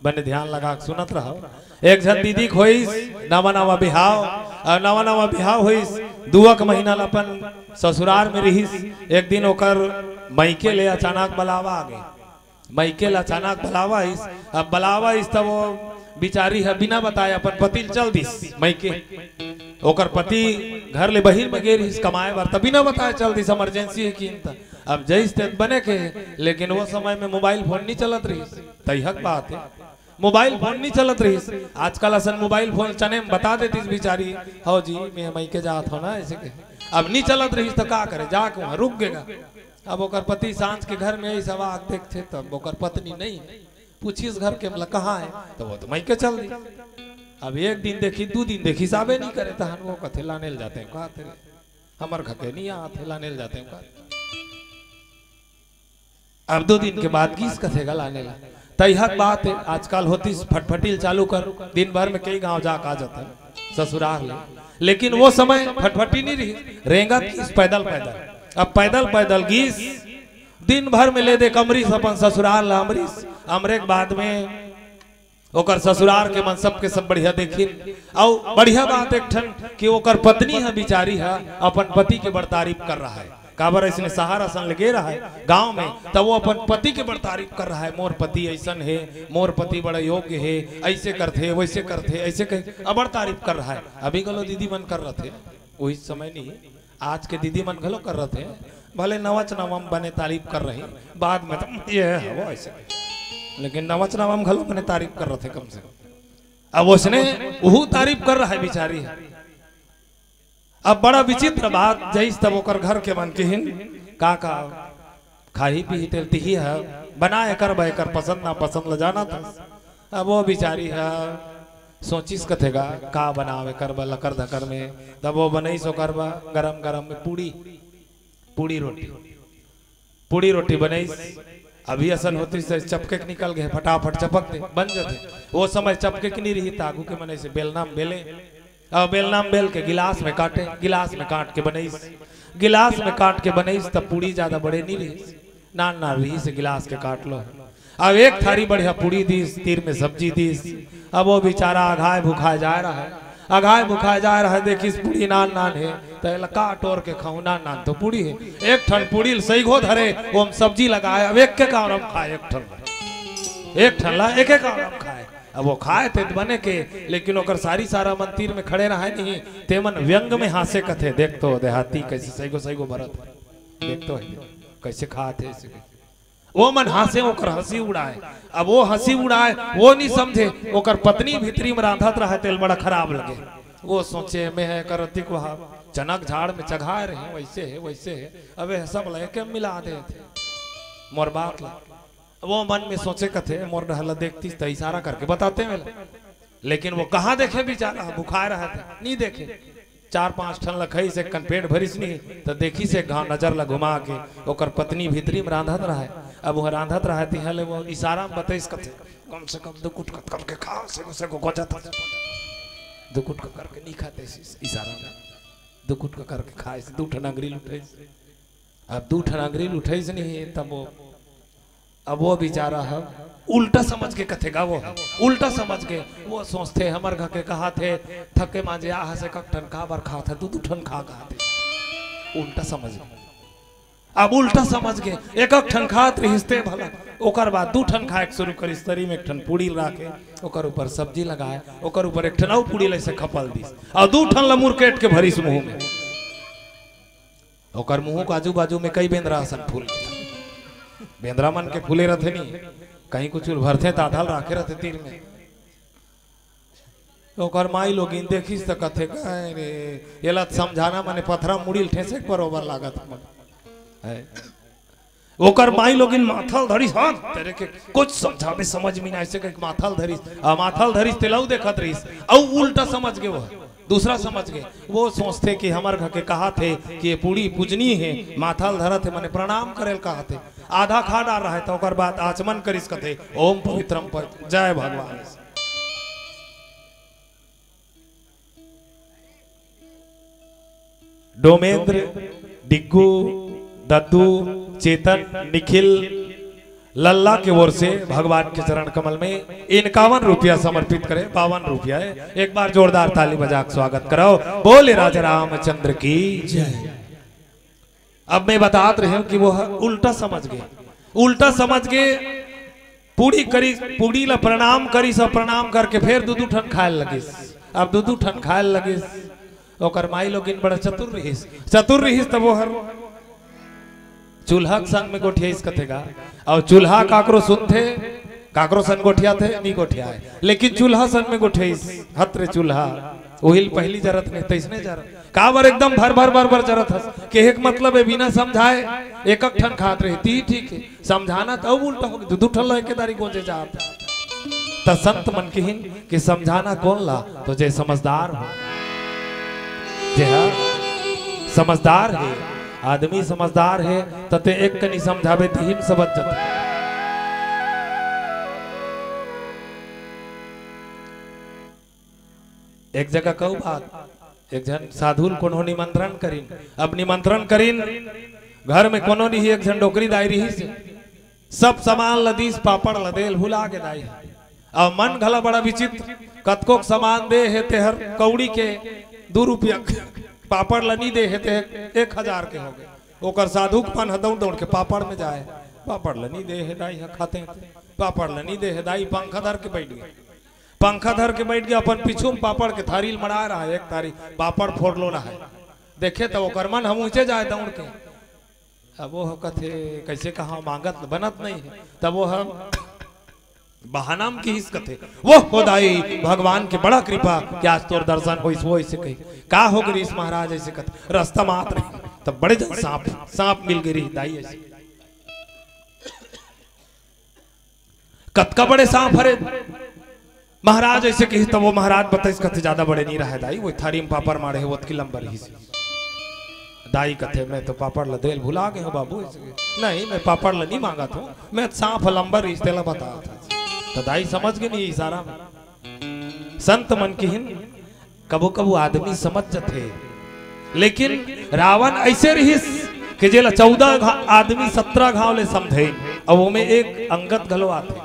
बने ध्यान लगा के सुनत रहो। एक झन दीदी के होइस, नवा नवा बिहाव, अउ नवा नवा बिहाव होइस, दुआ के महीना ल अपन ससुरार में रिहिस। एक दिन ओकर मइके ले अचानक बलावा आ गे। मइके ल अचानक बलावा आइस। अब बलावा आइस, त वो बिचारी ह बिना बताए अपन पति ल चल दिस मइके। ओकर पति घर ले बहिर में गे रिहिस कमाए बर, त बिना बताए चल दिस, emergency हे कि त। अब जइस ते बने के, लेकिन वो समय में मोबाइल फोन नहीं चलत रिहिस, तइहक बात हे, मोबाइल फोन नहीं चलत रिहिस। आजकल असन मोबाइल फोन चने में बता देतिस बिचारी, "हव जी, मैं मइके जात हव ना," ऐसे कहे। अब नहीं चलत रिहिस त का करे, जाके वहाँ रुक गेगा। अब ओकर पति सांझ के घर में आइस, अब आके देखथे, तब ओकर पत्नी नहीं। पूछिस घर के, "मतलब कहाँ हे?" त वो तो मइके चल दिस। अब एक दिन देखिस, दू दिन देखिस, आबे नहीं करे, तहन वो कथे, "लाने ल जाते हैं, कहा तेरे, हमर घर के नहीं आत हे, लाने ल जाते हैं, कहा।" अब दू दिन के बाद गिस कथे गा लाने ला। तइहक बात हे, आजकल होतिस फटफटी ल चालू कर, दिन भर में कई गांव जाके आ जाथे ससुरार ले। लेकिन वो समय फटफटी नहीं रहिस, रेंगत गिस पैदल पैदल। अब पैदल पैदल गिस, दिन भर में ले दे कमरिस अपन ससुरार ला अमरिस। अमरे के बाद में ओकर ससुरार के मन सबके सब बढ़िया देखिन। अउ बढ़िया बात एक ठन कि ओकर पत्नी ह बिचारी ह अपन पति के बड़ तारीफ कर रहय। काबर अइसने सहर असन ले गे रहय गांव में, त वो अपन पति के बड़ तारीफ कर रहय, "मोर पति अइसन हे, मोर पति बड़ा योग्य हे, अइसे करथे, वइसे करथे," अइसे कहि अबड़ तारीफ कर रहय। अभी घलो दीदी मन कर रथे, उही समय नहीं। आज के दीदी मन घलो कर रथे, भले नवच नवम बने तारीफ कर रही, बाद में त ये हवो ऐसे, लेकिन नवच नवम घलो बने तारीफ कर रथे कम से कम। अब ओसने उहू तारीफ कर रहय बिचारी ह। अब बड़ा विचित्र बात, जइस तब ओकर घर के मन किहिन, "का का खाही पीही तेल तिही ह, बनाए करबा, एकर पसंद ना पसंद ल जानत हस।" अब वो बिचारी ह सोचिस कथे गा, "का बनावे करबा लकर धकर में?" तब वो बनइस ओकर बर गरम गरम में पूड़ी, पूड़ी रोटी। पूड़ी रोटी बनइस। अभी असन होतिस त चपके के निकल गे, फटाफट चपक दे, बन जथे। वो समय चपके के नी रिहिस, त आगू के मनई से बेलना में बेले, अउ बेलना में बेल के गिलास में काटे, गिलास में काट के बनइस। गिलास में काट के बनइस त पूड़ी जादा बड़े नी रिहिस, नान नान रिहिस, गिलास के काट लो। अब एक थारी बढ़िया पूड़ी दिस, तीर में सब्जी दिस। अब वो बिचारा अघाय भुखाय जाय रहय, अघाय भुखाय जाय रहय, देखिस पूड़ी नान नान हे, त एला का टोर के खाहूं, नान नान तो पूड़ी हे। एक ठन पूड़ी ल सइघो धरे, ओम सब्जी लगाय, अब एक के कांवरा म खाय, एक ठन ला, एक ठन ला एक एक कांवरा म खाय। अब वो खाय ते बने के, लेकिन ओकर सारी सारा मन तीर में खड़े रहय नहीं, ते मन व्यंग में हांसे कथे, "देख तो देहाती कइसे सइघो सइघो भरत हे, देख तो हे, कइसे खात हे अइसे।" वो मन हांसे, ओकर हंसी उड़ाय। अब वो हंसी उड़ाय, वो नी समझे, ओकर पत्नी भीतरी में रांधत रहय, तेला बड़ा खराब लगे। वो सोचे, "मैं ह एकर अतिक वहा चनक झाड़ में चघाय रहेंव, वइसे हे, वइसे हे, अब ए सब ल एके मिला देथे।" मोर बात ला वो मन में सोचे कथे, "मोर डहर ला देखतिस त इशारा करके बताते मेला।" लेकिन वो कहाँ देखे बिचारा, भुखाय रहय त नी देखे। चार पांच ठन ल खइस, एक कन पेट भरिस नी, त देखिस एक घांव नजर ल घुमा के, ओकर पत्नी भीतरी में रांधत रहय। अब वो रांधत रहय, तिहां ले वो इशारा में बतइस कथे, "कम से कम दू कुटका करके खा, से, से को गोचत हे।" दू कुटका करके नी खाते इस-, इशारा में। दू कुटका करके खाइस, दू ठन अंगरी ल उठइस। अब दू ठन अंगरी ल उठइस नी, तब वो अब वो बिचारा ह उल्टा समझ के कथे गा, वो ह उल्टा समझ के, वो सोचथे, "हमर घर के कहाथे, थके मांजे आ हस, एक ठन काबर खात हे, दू दू ठन खा," कहाथे। उल्टा समझ के। अब उल्टा समझ के एक एक ठन खात रिहिस ते भला, ओकर बाद दू ठन खाय के शुरू करिस, तरी में एक ठन पूड़ी ल राखे, ओकर ऊपर सब्जी लगाय, ओकर ऊपर एक ठन अउ पूड़ी ल अइसे खपल दिस, अउ दू ठन ल मुरकेट के भरिस मुंह में। ओकर मुंह के आजू बाजू में कई बेंदरा असन फूल, बेंदरा मन के फूले रथे नी, कहीं कुछ ल भरथे त आधा ल राखे रथे तीर में। ओकर माई लोगिन देखिस त कथे, "काय रे, एला त समझाना मने पथरा मुड़ी ल ठेसे के बरोबर लागत हे।" ओकर माई लोगिन माथा ल धरिस, "हां, तेरे के कुछ समझाबे समझ में ना," अइसे कहिके माथा ल धरिस। आ माथा ल धरिस, तेला अउ देखत रहिस, अउ उल्टा समझ गे वो, दूसरा समझ गे। वो सोचथे कि हमर घर के कहाथे कि ये पूड़ी पूजनीय हे, माथा ल धरत हे, मने प्रणाम करे ल कहाथे। आधा खा डार रहय, त ओकर बाद आचमन करिस, कथे, "ओम पवित्रम पवित्र, जय भगवान।" डोमेंद्र, डिग्गू, दद्दू, चेतन, निखिल, लल्ला के ओर से भगवान के चरण कमल में इनकावन रुपया समर्पित करे, बावन रुपया हे। एक बार जोरदार ताली बजा के स्वागत कराओ। बोले राजा रामचंद्र की जय। अब मैं बतात रहेंव कि वो ह उल्टा समझ गे, उल्टा समझ गे, पूड़ी करिस, पूड़ी ला प्रणाम करिस अउ प्रणाम करके फेर दू दू ठन खाय ल लगिस। अब दू दू ठन खाय ल लगिस, ओकर माई लोगिन बड़ा चतुर रिहिस, चतुर रिहिस, तब वो हर चूल्हा के संग में गोठियाइस कथे गा। अउ चूल्हा काकरो सुनथे, काकरो संग गोठियाथे, नी गोठियाय, लेकिन चूल्हा संग में गोठियाइस, हत रे चूल्हा, ओहिल पहिली जरत नहीं, तइसने जरत। काबर एकदम भर भर भर भर जरत हस? केहे के मतलब ए बिना समझाए एक एक ठन खात रहे, ती ठीक हे, समझाना त अउ उल्टा होगे, दू दू ठन ल एके दारी गोंजे जात। त संत मन किहिन कि समझाना कोन ला, तो जे समझदार हो, जे ह समझदार हे, आदमी समझदार हे, त ते एक कनी समझाबे तिही म समझ जथे। एक जगह कहूं बात, एक झन साधु ल कोनो निमंत्रण करिन। अब निमंत्रण करिन, घर में कोनो नहीं, एक झन डोकरी दाई रिहिस, सब सामान ल दिस, पापड़ ल देल भुला गे दाई। अब मन घला बड़ा विचित्र, कतको सामान दे हे तेहर कौड़ी के, दू रुपया पापड़ ल नी दे हे ते एक हजार के होगे। ओकर साधु के मन ह दौड़ दौड़ के पापड़ में जाय, पापड़ ल नी दे हे दाई ह खाते, पापड़ ल नी दे हे दाई, पंखा धर के बइठ गे। पंखा धर के बइठ गे, अपन पीछू में पापड़ के थारी ल मड़ाय रहय, एक थारी पापड़ फोर लो रहय। देखे त ओकर मन ह उहचे जाय दौड़ के। अब वो ह कथे, "कइसे कहांव, मांगत बनत नहीं हे।" तब वो ह बहाना म किहिस कथे, "वो हो दाई, भगवान के बड़ा कृपा कि आज तोर दर्शन होइस।" वो अइसे कही, "का हो गिस महाराज?" अइसे कथे, "रस्ता म आत रहे, तब बड़े जन सांप, सांप मिल गे रही दाई।" अइसे, "कतका बड़े सांप हरे महाराज?" अइसे कही, तब वो महाराज बताइस कथे, "ज्यादा बड़े नहीं रहे दाई, वो थारी म पापड़ माड़े हे, वो अतकी लंबा रहिस।" दाई कथे, "मैं तो पापड़ ल देल भुला गे हूँ बाबू।" अइसे कही, "नहीं, मैं पापड़ ल नहीं मांगत हूँ, मैं सांप लंबा रहिस तेला बतात हँव।" त दाई समझ गे नहीं इशारा म। संत मन किहिन, कभू-कभू आदमी समझ जथे, लेकिन रावण अइसे रहिस कि जेला चौदह घा-, आदमी सत्रह घाव ले समझे, अउ ओमे एक अंगद घलो आथे।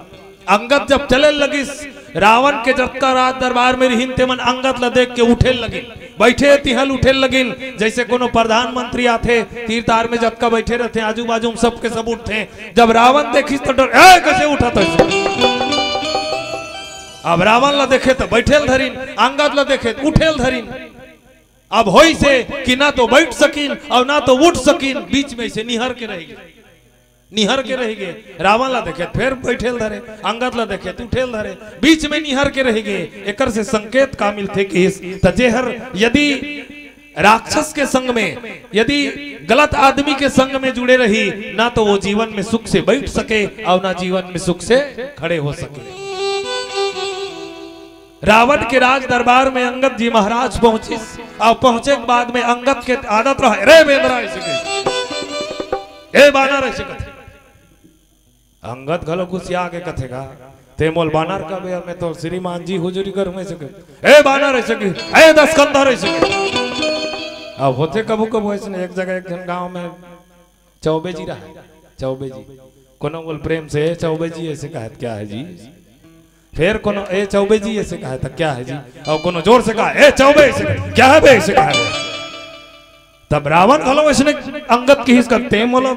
अंगद जब चले लगिस, रावण के जतका राज दरबार में रिहिन, तेमन अंगद ल देख के उठे लगिन, बइठे तिहल उठे लगिन, जइसे कोनो प्रधानमंत्री आथे, तीर तार में जतका बइठे रहिथे, आजू बाजू में सबके सब उठथे। जब रावण देखिस त डर, "ए, कइसे उठत हस?" अब रावण ल देखे त बइठे ल धरिन, अंगद ल देखे त उठे ल धरिन। अब होइसे कि ना तो बइठ सकिन अउ ना तो उठ सकिन, बीच में अइसे निहर के रहि गे, निहर के रहि गे। रावण ल देखे त फेर बइठे ल धरे, अंगद ल देखे त उठे ल धरे, बीच में निहर के रहि गे। एकर से संकेत का मिलथे किहिस, त जेहर यदि राक्षस के संग में, यदि गलत आदमी के संग में जुड़े रही, ना तो वो जीवन में सुख से बइठ सके अउ ना जीवन में सुख से खड़े हो सके। रावण के राज दरबार में अंगद जी महाराज पहुंचिस, अउ पहुंचे के बाद में अंगद के आदत रहे, "रे बेंदरा," अइसे कही, "ए बानर," अइसे कथे। अंगद घलो गुसिया के कथे, "का ते मोल बानर कबे, मैं तो श्रीमान जी हुजूरी करूं," अइसे कही, "ए बानर," अइसे कही, "ए दसकंधर," अइसे कही। अब होथे कभू-कभू अइसने, एक जगह एक झन गांव में चौबे जी रहा, चौबे जी, कोनो बोल प्रेम से, "ए चौबे जी," अइसे कहे त, "क्या है जी?" फेर कोनो, "ए चौबे जी," अइसे कहे त, "क्या है जी?" अउ कोनो जोर से कहे, "ए चौबे," अइसे कहे, "क्या है बे?" अइसे कहे। तब रावण घलो अइसने अंगद किहिस कथे, "ते मोला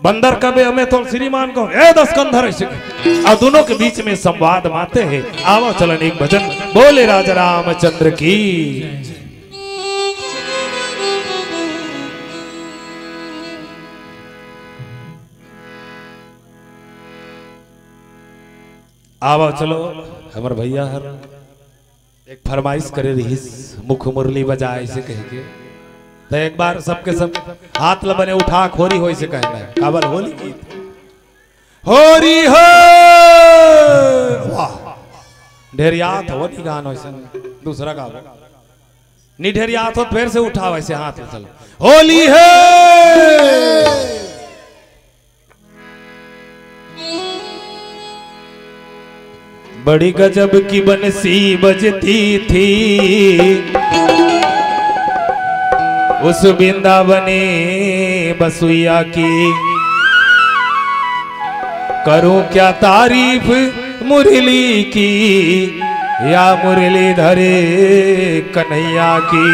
बंदर कबे, मैं तो श्रीमान कहूं, ए दसकंधर," अइसे कहे। अउ दूनों के बीच में संवाद माते हे। आवव चलन एक भजन, बोले राजा रामचंद्र की। आवव चलो, हमर भैया हर एक फरमाइश करे रिहिस, "मुख मुरली बजाए," अइसे कहिके। त एक बार सबके सब हाथ ल बने उठा के होरी हो अइसे कहना हे। काबर होली गीत। होरी हो। वाह। ढेरियात हो, नहीं गान हो अइसन। दूसरा गाओ। नहीं ढेरियात हो, फेर से उठाव अइसे हाथ ल, चलो। होली है। बड़ी गजब की बंसी बजती थी उस वृंदावनी बसुइया की। करूं क्या तारीफ मुरली की, या मुरलीधर कन्हैया की।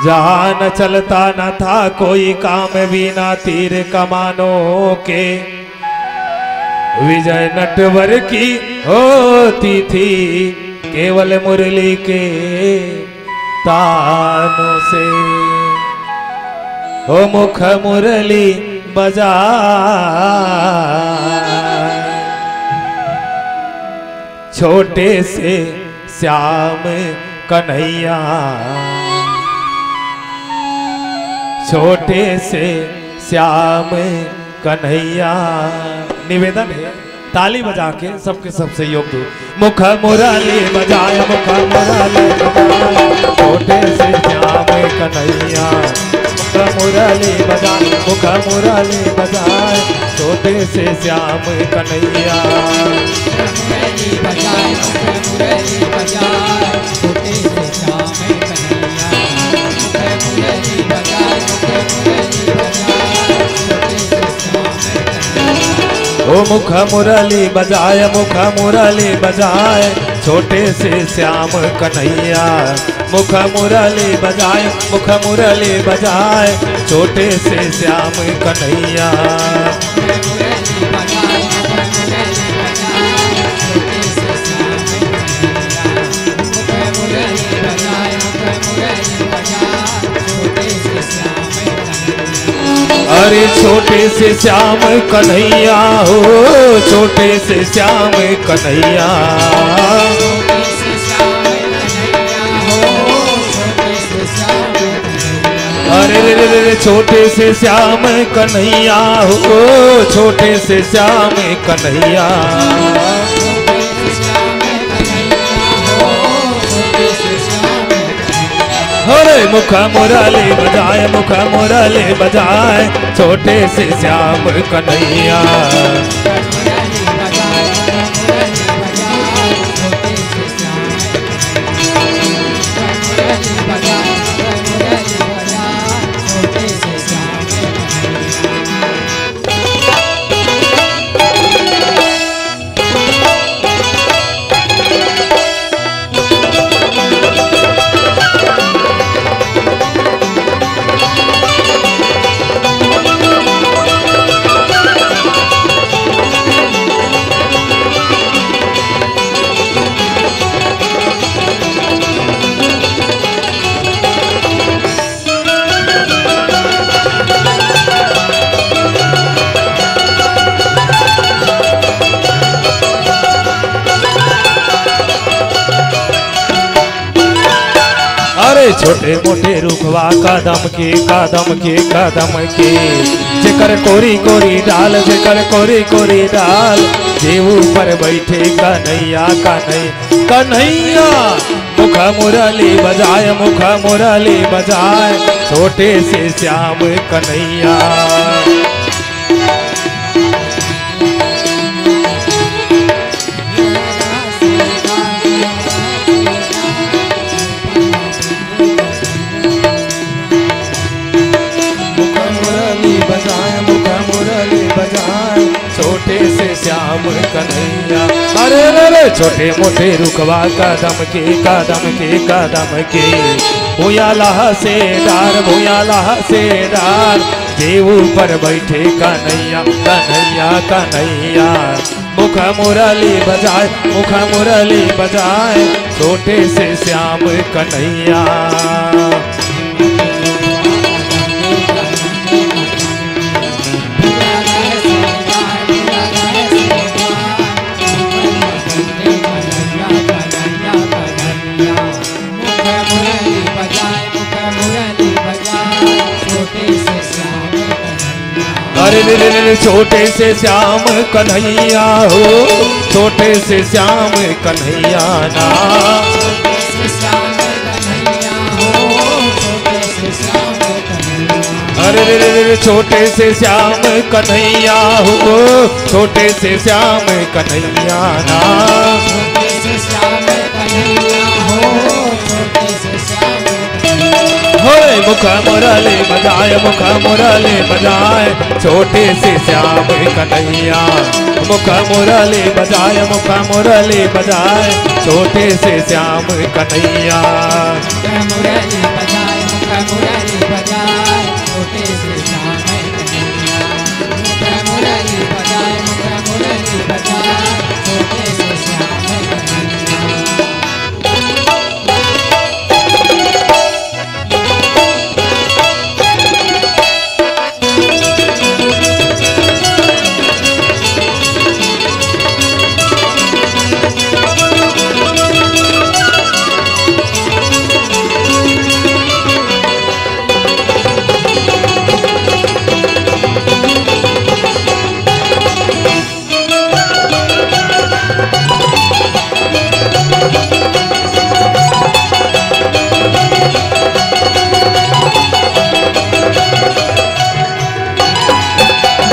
जहां न चलता न था कोई काम बिना तीर कमानों के, विजय नटवर की होती थी केवल मुरली के तानों से। हो मुख मुरली बजा, छोटे से श्याम कन्हैया, छोटे से श्याम कन्हैया। निवेदन है, ताली बजा के सबके सब सहयोग दो। मुख मुरली बजाए, मुख मुरली बजाए, छोटे से श्याम कन्हैया। मुख मुरली बजाए, मुख मुरली बजाए, छोटे से श्याम कन्हैया। मुरली बजाए, मुख मुरली बजाए, छोटे से श्याम कन्हैया। मुख मुरली बजाए, मुख मुरली बजाए, छोटे से श्याम कन्हैया। ओ मुख मुरली बजाए, मुख मुरली बजाए, छोटे से श्याम कन्हैया। मुख मुरली बजाए, मुख मुरली बजाए, छोटे से श्याम कन्हैया। अरे छोटे से श्याम कन्हैया हो, छोटे से श्याम कन्हैया। अरे रे रे रे रे, छोटे से श्याम कन्हैया हो, छोटे से श्याम कन्हैया। अरे मुख मुरली बजाए, मुख मुरली बजाए, छोटे से श्याम कन्हैया। अरे छोटे मोटे रुखवा कदम के, कदम के, कदम के, जेकर कोरी कोरी डाल, जेकर कोरी कोरी डाल, जे ऊपर बैठे कन्हैया, कन्हैया, कन्हैया। मुख मुरली बजाए, मुख मुरली बजाए, छोटे से श्याम कन्हैया। मुख मुरली बजाए, मुख मुरली बजाए, छोटे से श्याम कन्हैया। अरे रे रे, छोटे मोटे रुखवा कदम के, कदम के, कदम के, भूया लहसेदार, भूया लहसेदार, जे ऊपर बैठे कन्हैया, कन्हैया, कन्हैया। मुख मुरली बजाए, मुख मुरली बजाए, छोटे से श्याम कन्हैया। अरे रे रे रे, छोटे से श्याम कन्हैया हो, छोटे से श्याम कन्हैया ना। अरे रे रे रे, छोटे से श्याम कन्हैया हो, छोटे से श्याम कन्हैया ना। होए मुख मुरली बजाए, मुख मुरली बजाए, छोटे से श्याम कन्हैया। मुख मुरली बजाए, मुख मुरली बजाए, छोटे से श्याम कन्हैया। मुख मुरली बजाए, मुख मुरली बजाए, छोटे से श्याम कन्हैया। मुख मुरली बजाए, मुख मुरली बजाए, छोटे से श्याम कन्हैया।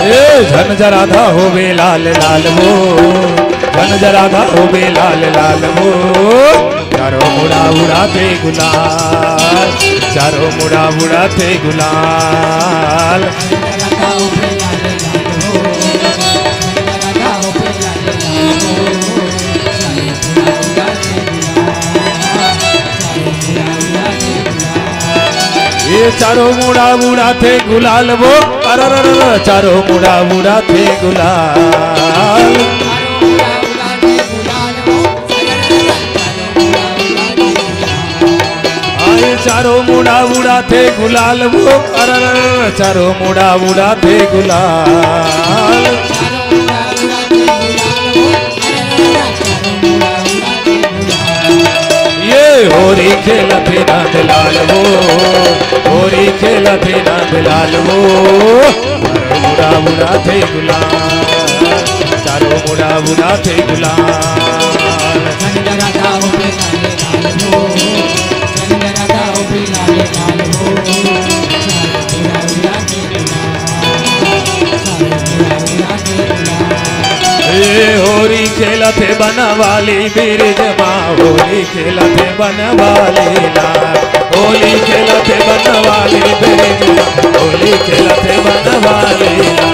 ए झन जराधा होवे लाल लाल वो, झन जराधा होवे लाल लाल वो। चारों मुड़ा उड़ाथे गुलाल, चारों मुड़ा उड़ाथे गुलाल। ये चारों मुड़ा उड़ाथे गुलाल वो, अरे रे रे रे, चारों मुड़ा उड़ाथे गुलाल। आ चारों मुड़ा उड़ाथे गुलाल वो, अरर, चारों मुड़ा उड़ाथे गुलाल। ये होरी खेलथे नंदलाल वो, होरी खेलथे नंदलाल वो, चारों मुड़ा उड़ाथे गुलाल, चारों मुड़ा उड़ाथे गुलाल। ए होरी खेलथे बनवाली बिरिज मा, होरी खेलथे बनवाली ना, होली खेलथे बनवाली बिरिज मा, होली खेलथे बनवाली ना।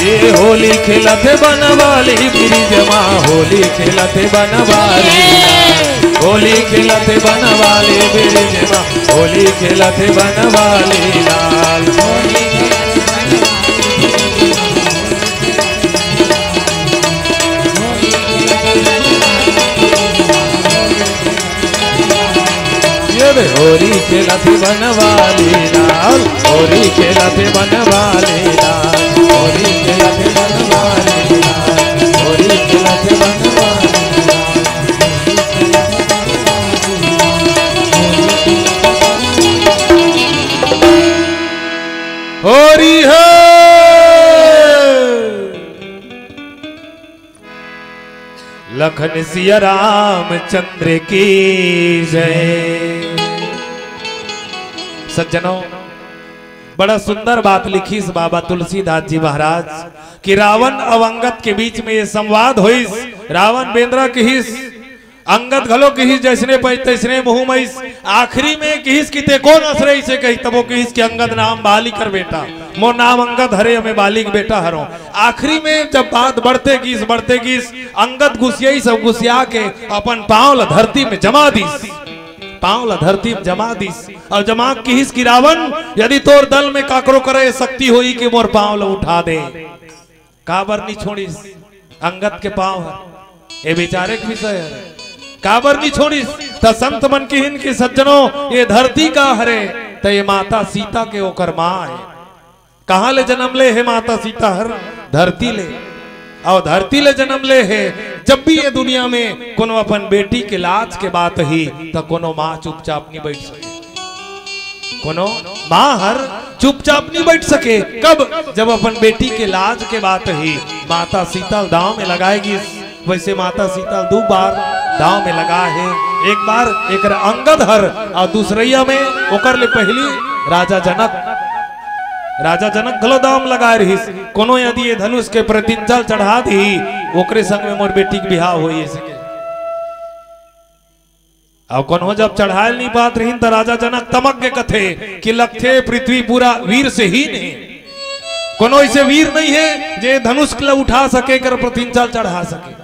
ये होली खेलथे बनवाली बिरिज मा, होली खेलथे बनवाली ना, होली खेलथे बनवाली बिरिज मा, होली खेलथे बनवाली लाल। ये दे होरी खेलत बनवाली लाल, होरी खेलत बनवाली लाल, होरी खेलत बनवाली लाल, होरी खेलत बनवाली लाल। होरी है। लखन सिया रामचंद्र की जय। सज्जनों, बड़ा सुंदर बात लिखिस बाबा तुलसीदास जी महाराज कि रावण अउ अंगद के बीच में ये संवाद होइस। रावण बेंदरा किहिस, अंगद घलो किहिस, "जैसने पै तैसने मुँह मैस।" आखिरी में किहिस कि "ते कोन अस रे?" इसे कहिस, तब वो किहिस कि "अंगद नाम बाली कर बेटा, मोर नाम अंगद हरे, अउ मैं बाली के बेटा हरों।" आखिरी में जब बात बढ़ते गिस, बढ़ते गिस, अंगद गुसियाइस अउ गुसिया के अपन पाँव ला धरती में जमा दिस, पाँव ला धरती में जमा दिस। अउ जमा किहिस कि "रावण, यदि तोर दल में काकरो करा ये शक्ति होई कि मोर पाँव ला उठा दे।" काबर नी छोड़िस अंगद के पाँव हर? ये विचारे के विषय हर। काबर नी छोड़िस? त संत मन किहिन कि सज्जनों, ये धरती का हरे? त ये माता सीता के ओकर माँ हे। कहाँ ले जन्म ले हे माता सीता हर? धरती ले। अउ धरती ले जन्म ले हे। जब भी ये दुनिया में कोनो अपन बेटी के लाज के बात ही, त कोनो माँ चुपचाप नी बैठ सके। कोनो माँ हर चुपचाप नी बैठ सके। कब? जब अपन बेटी के लाज के बात ही, माता सीता ल दाँव में लगाए गिस। वैसे माता सीता ल दू बार दाँव में लगा हे। एक बार एकर अंगद हर, अउ दूसरइया में ओकर ले पहिली राजा जनक, राजा जनक घलो दाँव में लगाए रहिस, कोनो यदि ये धनुष के प्रत्यंचा ल चढ़ा दिही, ओकरे संग में मोर बेटी के बिहाव होई, अइसे के। अउ कोनो जब चढ़ाए ल नी पात रहिन, त राजा जनक तमक के कथे कि "लगथे पृथ्वी पूरा वीर से हीन हे।" कोनो अइसे वीर नइ हे जे धनुष ल उठा सके, कर प्रत्यंचा ल चढ़ा सके।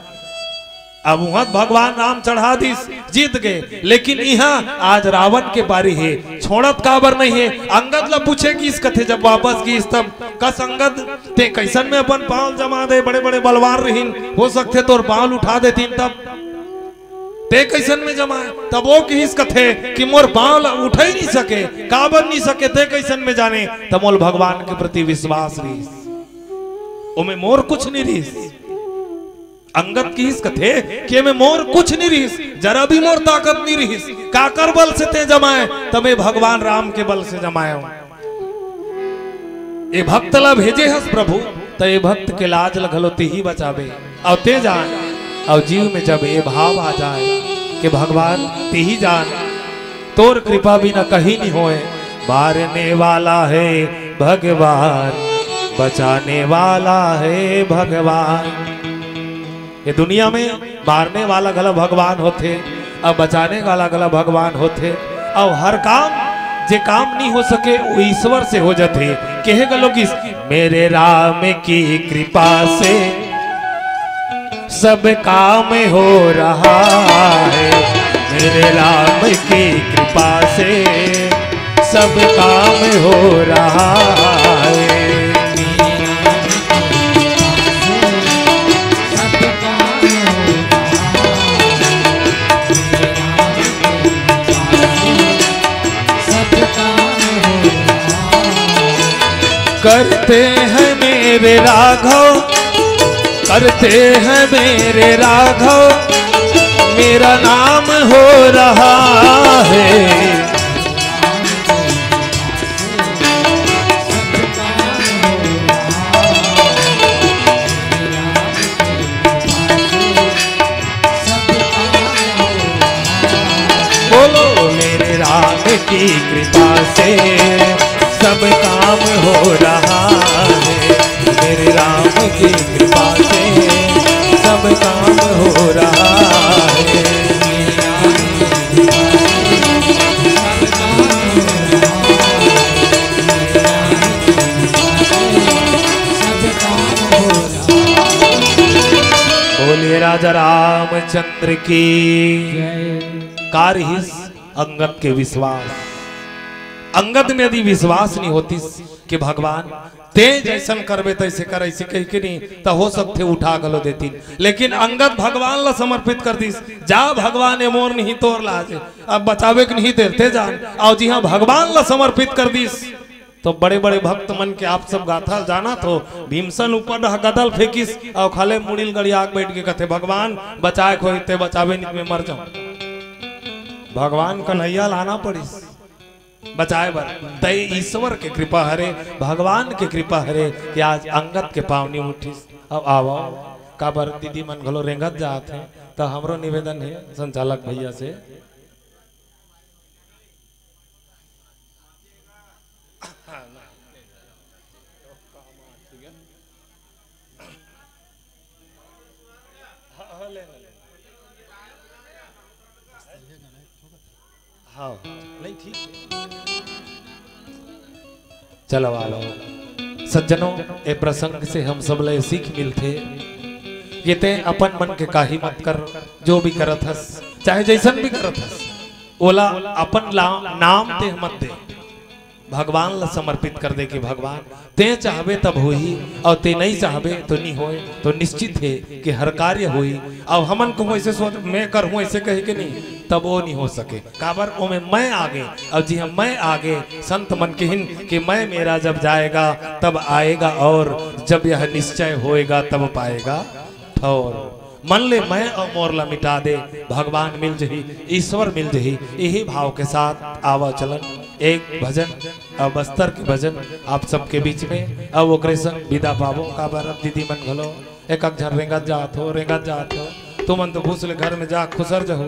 अब उहाँ भगवान राम चढ़ा दिस, जीत गे, लेकिन इहाँ आज रावण के पारी हे, छोड़त काबर नइ हे? अंगद ल पूछे गिस कथे, जब वापस गिस तब, "कस अंगद, ते कइसन में अपन पाँव जमा दे, बड़े-बड़े बलवान रहिन, हो सकथे तोर पाँव ल उठा देतिन तब।" ते कइसन में जमाए? तब वो किहिस कथे कि "मोर पाँव ल उठई नी सके, काबर नी सके, ते कइसन में जाने?" त मोल भगवान के प्रति विश्वास रिहिस, ओमे मोर कुछ नी रिहिस। अंगद किहिस कथे कि "एमे मोर कुछ नी रिहिस, जरा भी मोर ताकत नी रिहिस, काकर बल से ते जमाए?" त मैं भगवान राम के बल से जमाए हूँ। ए भक्त ला भेजे हस प्रभु, त ए भक्त के लाज ल घलो तिही बचाबे। अउ ते जान, अउ जीव में जब ए भाव आ जाए कि भगवान तिही जान, तोर कृपा बिना कहीं नहीं होए, मारने वाला है भगवान, बचाने वाला है भगवान। ये दुनिया में मारने वाला घला भगवान होथे, अउ बचाने वाला घला भगवान होथे। अउ हर काम, जे काम नहीं हो सके, वो ईश्वर से हो जाथे। कहे घलो कि "मेरे राम की कृपा से सब काम हो रहा है, मेरे राम की कृपा से सब काम हो रहा है।" करते हैं मेरे राघव, करते हैं मेरे राघव, मेरा नाम हो रहा है। बोलो, मेरे राम की कृपा से सब काम हो रहा है, मेरे राम की कृपा से सब काम हो रहा है। बोलिए राजा रामचंद्र की। का रिहिस अंगद के विश्वास। अंगद में यदि विश्वास नहीं होतिस कि भगवान तें जैसन करबे तैसे कर, ऐसे कहि के नहीं, त हो सकथे उठा घलो देतिन। लेकिन अंगद भगवान ला समर्पित कर दिस, जा भगवान, ए मोर नहीं, तोर लाज हे, अब बचावे के नहीं, तेर ते जान। अउ जिहां भगवान ला समर्पित कर दिस, तो बड़े-बड़े भक्त मन के आप सब गाथा जानत हो, भीमसन ऊपर डहा गदा ल फेंकिस अउ खाल्हे मुड़ी ल गड़िया के बइठ गे, कथे, "भगवान बचाए के होही ते बचाबे, नहीं त मैं मर जाहूं।" भगवान कन्हैया ल आना पड़िस बचाए बर। त ईश्वर के कृपा हरे, भगवान के कृपा हरे कि आज अंगद के पाँव नी उठिस। अब आवव, काबर दीदी मन घलो रेंगत जात हे, त हमरो निवेदन हे संचालक भैया से, हाँ, नहीं, ठीक है। चलो, आ लो। सज्जनों, ए प्रसंग से हम सब ला सीख मिलथे कि तें अपन मन के काही मत कर, जो भी करत हस, चाहे जैसन भी करत हस, ओला अपन ला-, नाम तें मत दे, भगवान ला समर्पित कर दे कि भगवान, तें चाहबे तब होही, अउ तें नहीं चाहबे तो नहीं होय। तो निश्चित हे कि हर कार्य होही। अब हमन कहूँ ऐसे सोच, मैं करहूँ ऐसे कहे के नहीं, तब वो नहीं हो सके। काबर ओमे मैं आगे, अउ जिहां मैं आगे, संत मन किहिन कि मैं मेरा जब जाएगा, तब आएगा और, जब यह निश्चय होएगा, तब पाएगा ठौर। मन ले मैं अउ मोर ला मिटा दे, भगवान मिल जही, ईश्वर मिल जही। यही भाव के साथ आवा चलन एक भजन, अउ बस्तर के भजन आप सबके बीच में, अउ ओकरे संग विदा पाबो। काबर अब दीदी मन घलो एक एक झन रेंगत जात हो, रेंगत जात हो, तुमन तो भूस ले घर में जा खुसर जहू,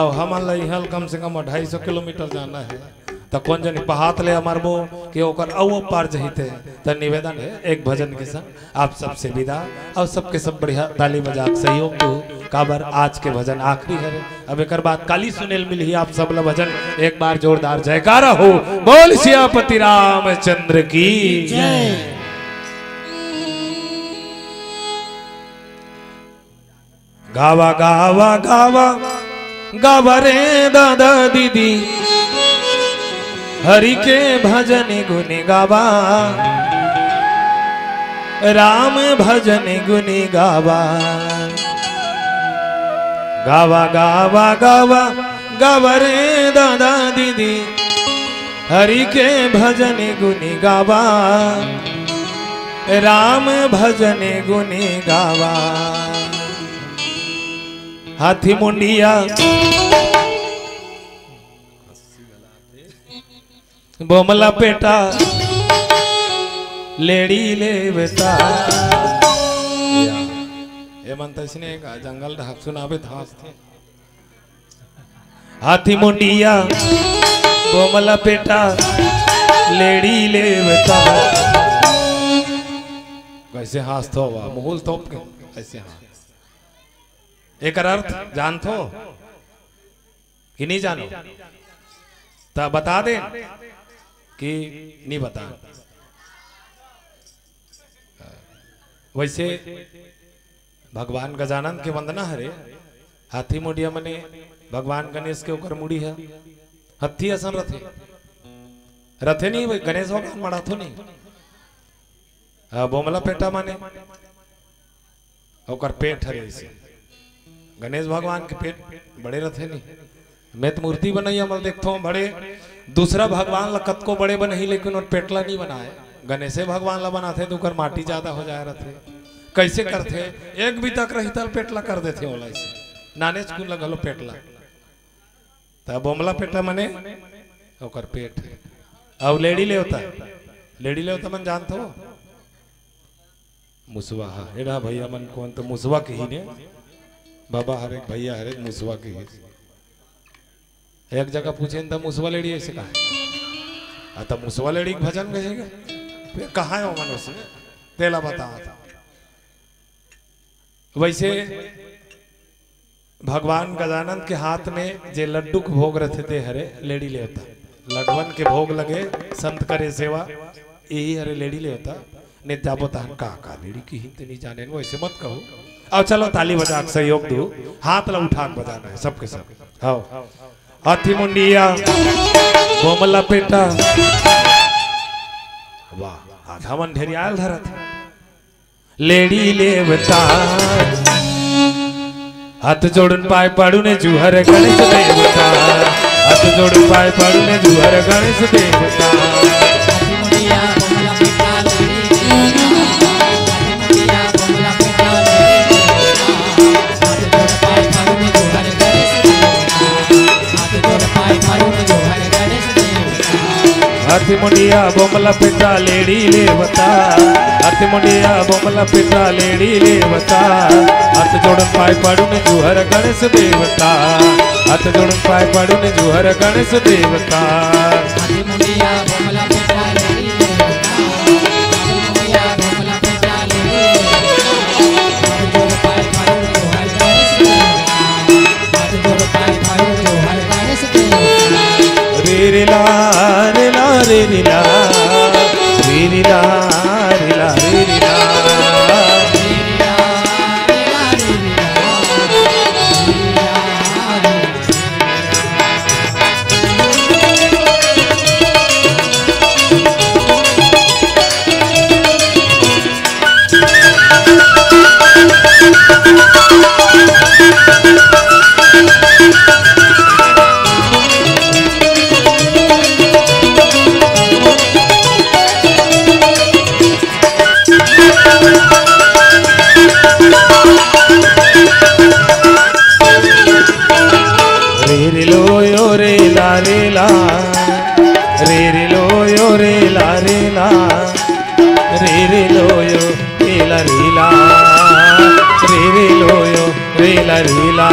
अउ हमन ला इहां ले कम से कम ढाई सौ किलोमीटर जाना हे। त कोन जनी पहात ले अमरबो कि ओकर अउ पार जहिते। त निवेदन हे, एक भजन के संग आप सबसे विदा, अउ सबके सब बढ़िया ताली बजा के सहयोग दू, काबर आज के भजन आखिरी हरे। अब एकर बाद काली सुनेल मिलही आप सब ला भजन, एक बार जोरदार जयकारा हो, बोल सियापति रामचंद्र की। जय। गावा, गावा, गावा, गावा रे दादा दीदी, हरि के भजन गुन गावा, राम भजन गुन गावा। गावा, गावा, गावा, गावा रे दादा दीदी, हरि के भजन गुन गावा, राम भजन गुन गावा। हाथी मुंडिया, बोमला पेटा, लेड़ी लेवता। ए मन तइसने का जंगल ढाक सुनाबे धांस थे। हाथी मुंडिया, बोमला पेटा, लेड़ी लेवता। कैसे हांस थो वा, मुहुल तोप के, कैसे हांस। एकर अर्थ जानथो कि नहीं जानो? त बता दे कि नहीं बता। वैसे भगवान गजानन के वंदना हरे। हाथी मुंडिया मने भगवान गणेश के ओकर मुड़ी है, हत्थी असन रथे। रथे नहीं, वही गणेश भगवान मड़ाथो नहीं। आ, बोमला पेटा माने ओकर पेट हरे अइसे। गणेश भगवान के पेट बड़े रथे नहीं। मैं तो मूर्ति बनइया मन देखथों बड़े, दूसरा भगवान ला कतको बड़े बनही, लेकिन ओकर पेट ला नहीं बनाए। गणेशे भगवान ला बनाथे त ओकर माटी जादा हो जाय रथे। कइसे करथे? एक बितक रही तल पेटला कर देथे ओला, अइसे नानेच कुन ला घलो पेटला। त बोमला पेटा मने ओकर पेट हे। अउ लेड़ी लेवता, लेड़ी लेवता मन जानथो? मुसवा हा। एड़ा भैया मन कोन त मुसवा कही ने, बाबा हरे, भैया हरे, मुसवा कही। एक जगह पूछेन त मुसवा लेड़ी अइसे कहा। आ त मुसवा लेड़ी के भजन गहेगा। फेर कहाँ हे ओ मनुष्य? तेला बता। वइसे भगवान गजानन के हाथ में जे लड्डू के भोग रथे ते हरे लेड़ी लेवता। लड्डुवन के भोग लगे, संत करे सेवा, इही हरे लेड़ी लेवता। ने जाबो तहन का का लेड़ी किहिन ते नइ जानेन, वइसे मत कहो। अउ चलो ताली बजा के सहयोग दो, हाथ ला उठा के बजाना हे सबके सब। हव। हाथी मुंडिया, बोमला पेटा। वाह, आधा मन ढेरियाल धरत हे। लेड़ी लेवता। हाथ जोड़न पाय पड़ू ने जुहर गणेश देवता। हाथ जोड़न पाय पड़ू ने जुहर गणेश देवता। हाथी मुंडिया बोमला पेटा लेड़ी लेवता। हाथी मुंडिया बोमला पेटा लेड़ी लेवता। हाथ जोड़न पाय पड़ू ने जुहर गणेश देवता। हाथ जोड़न पाय पड़ू ने जुहर गणेश देवता। रे रे ला, रे ला, रे रे ला, रे रे ला, रे ला, रे रे ला। रे रे लो यो रे ला रे ला, रे रे लो यो रे ला रे ला, रे रे लो यो रे ला रे ला, रे रे लो यो रे ला रे ला।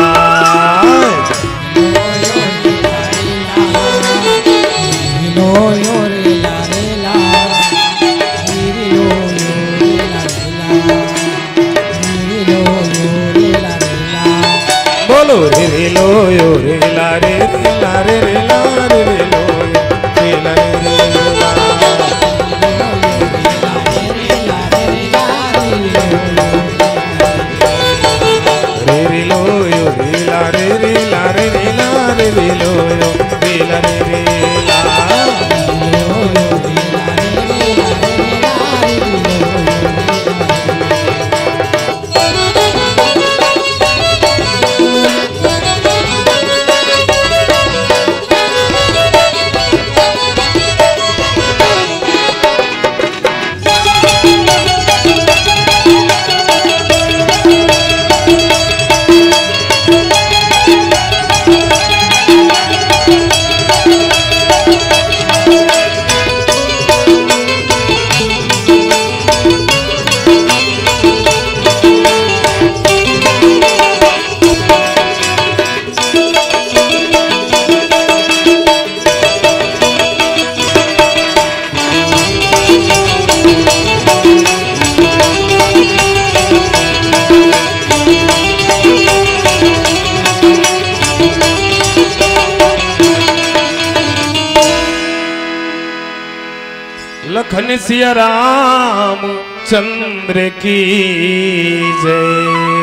बोलो रे रे लो यो रे ला रे रे ला रे रे ला रे रे लो यो रे ला रे रे ला। रे रे लो यो रे ला रे रे ला रे रे ला रे रे लो यो रे ला रे रे ला। लखन सिया राम चंद्र की जय।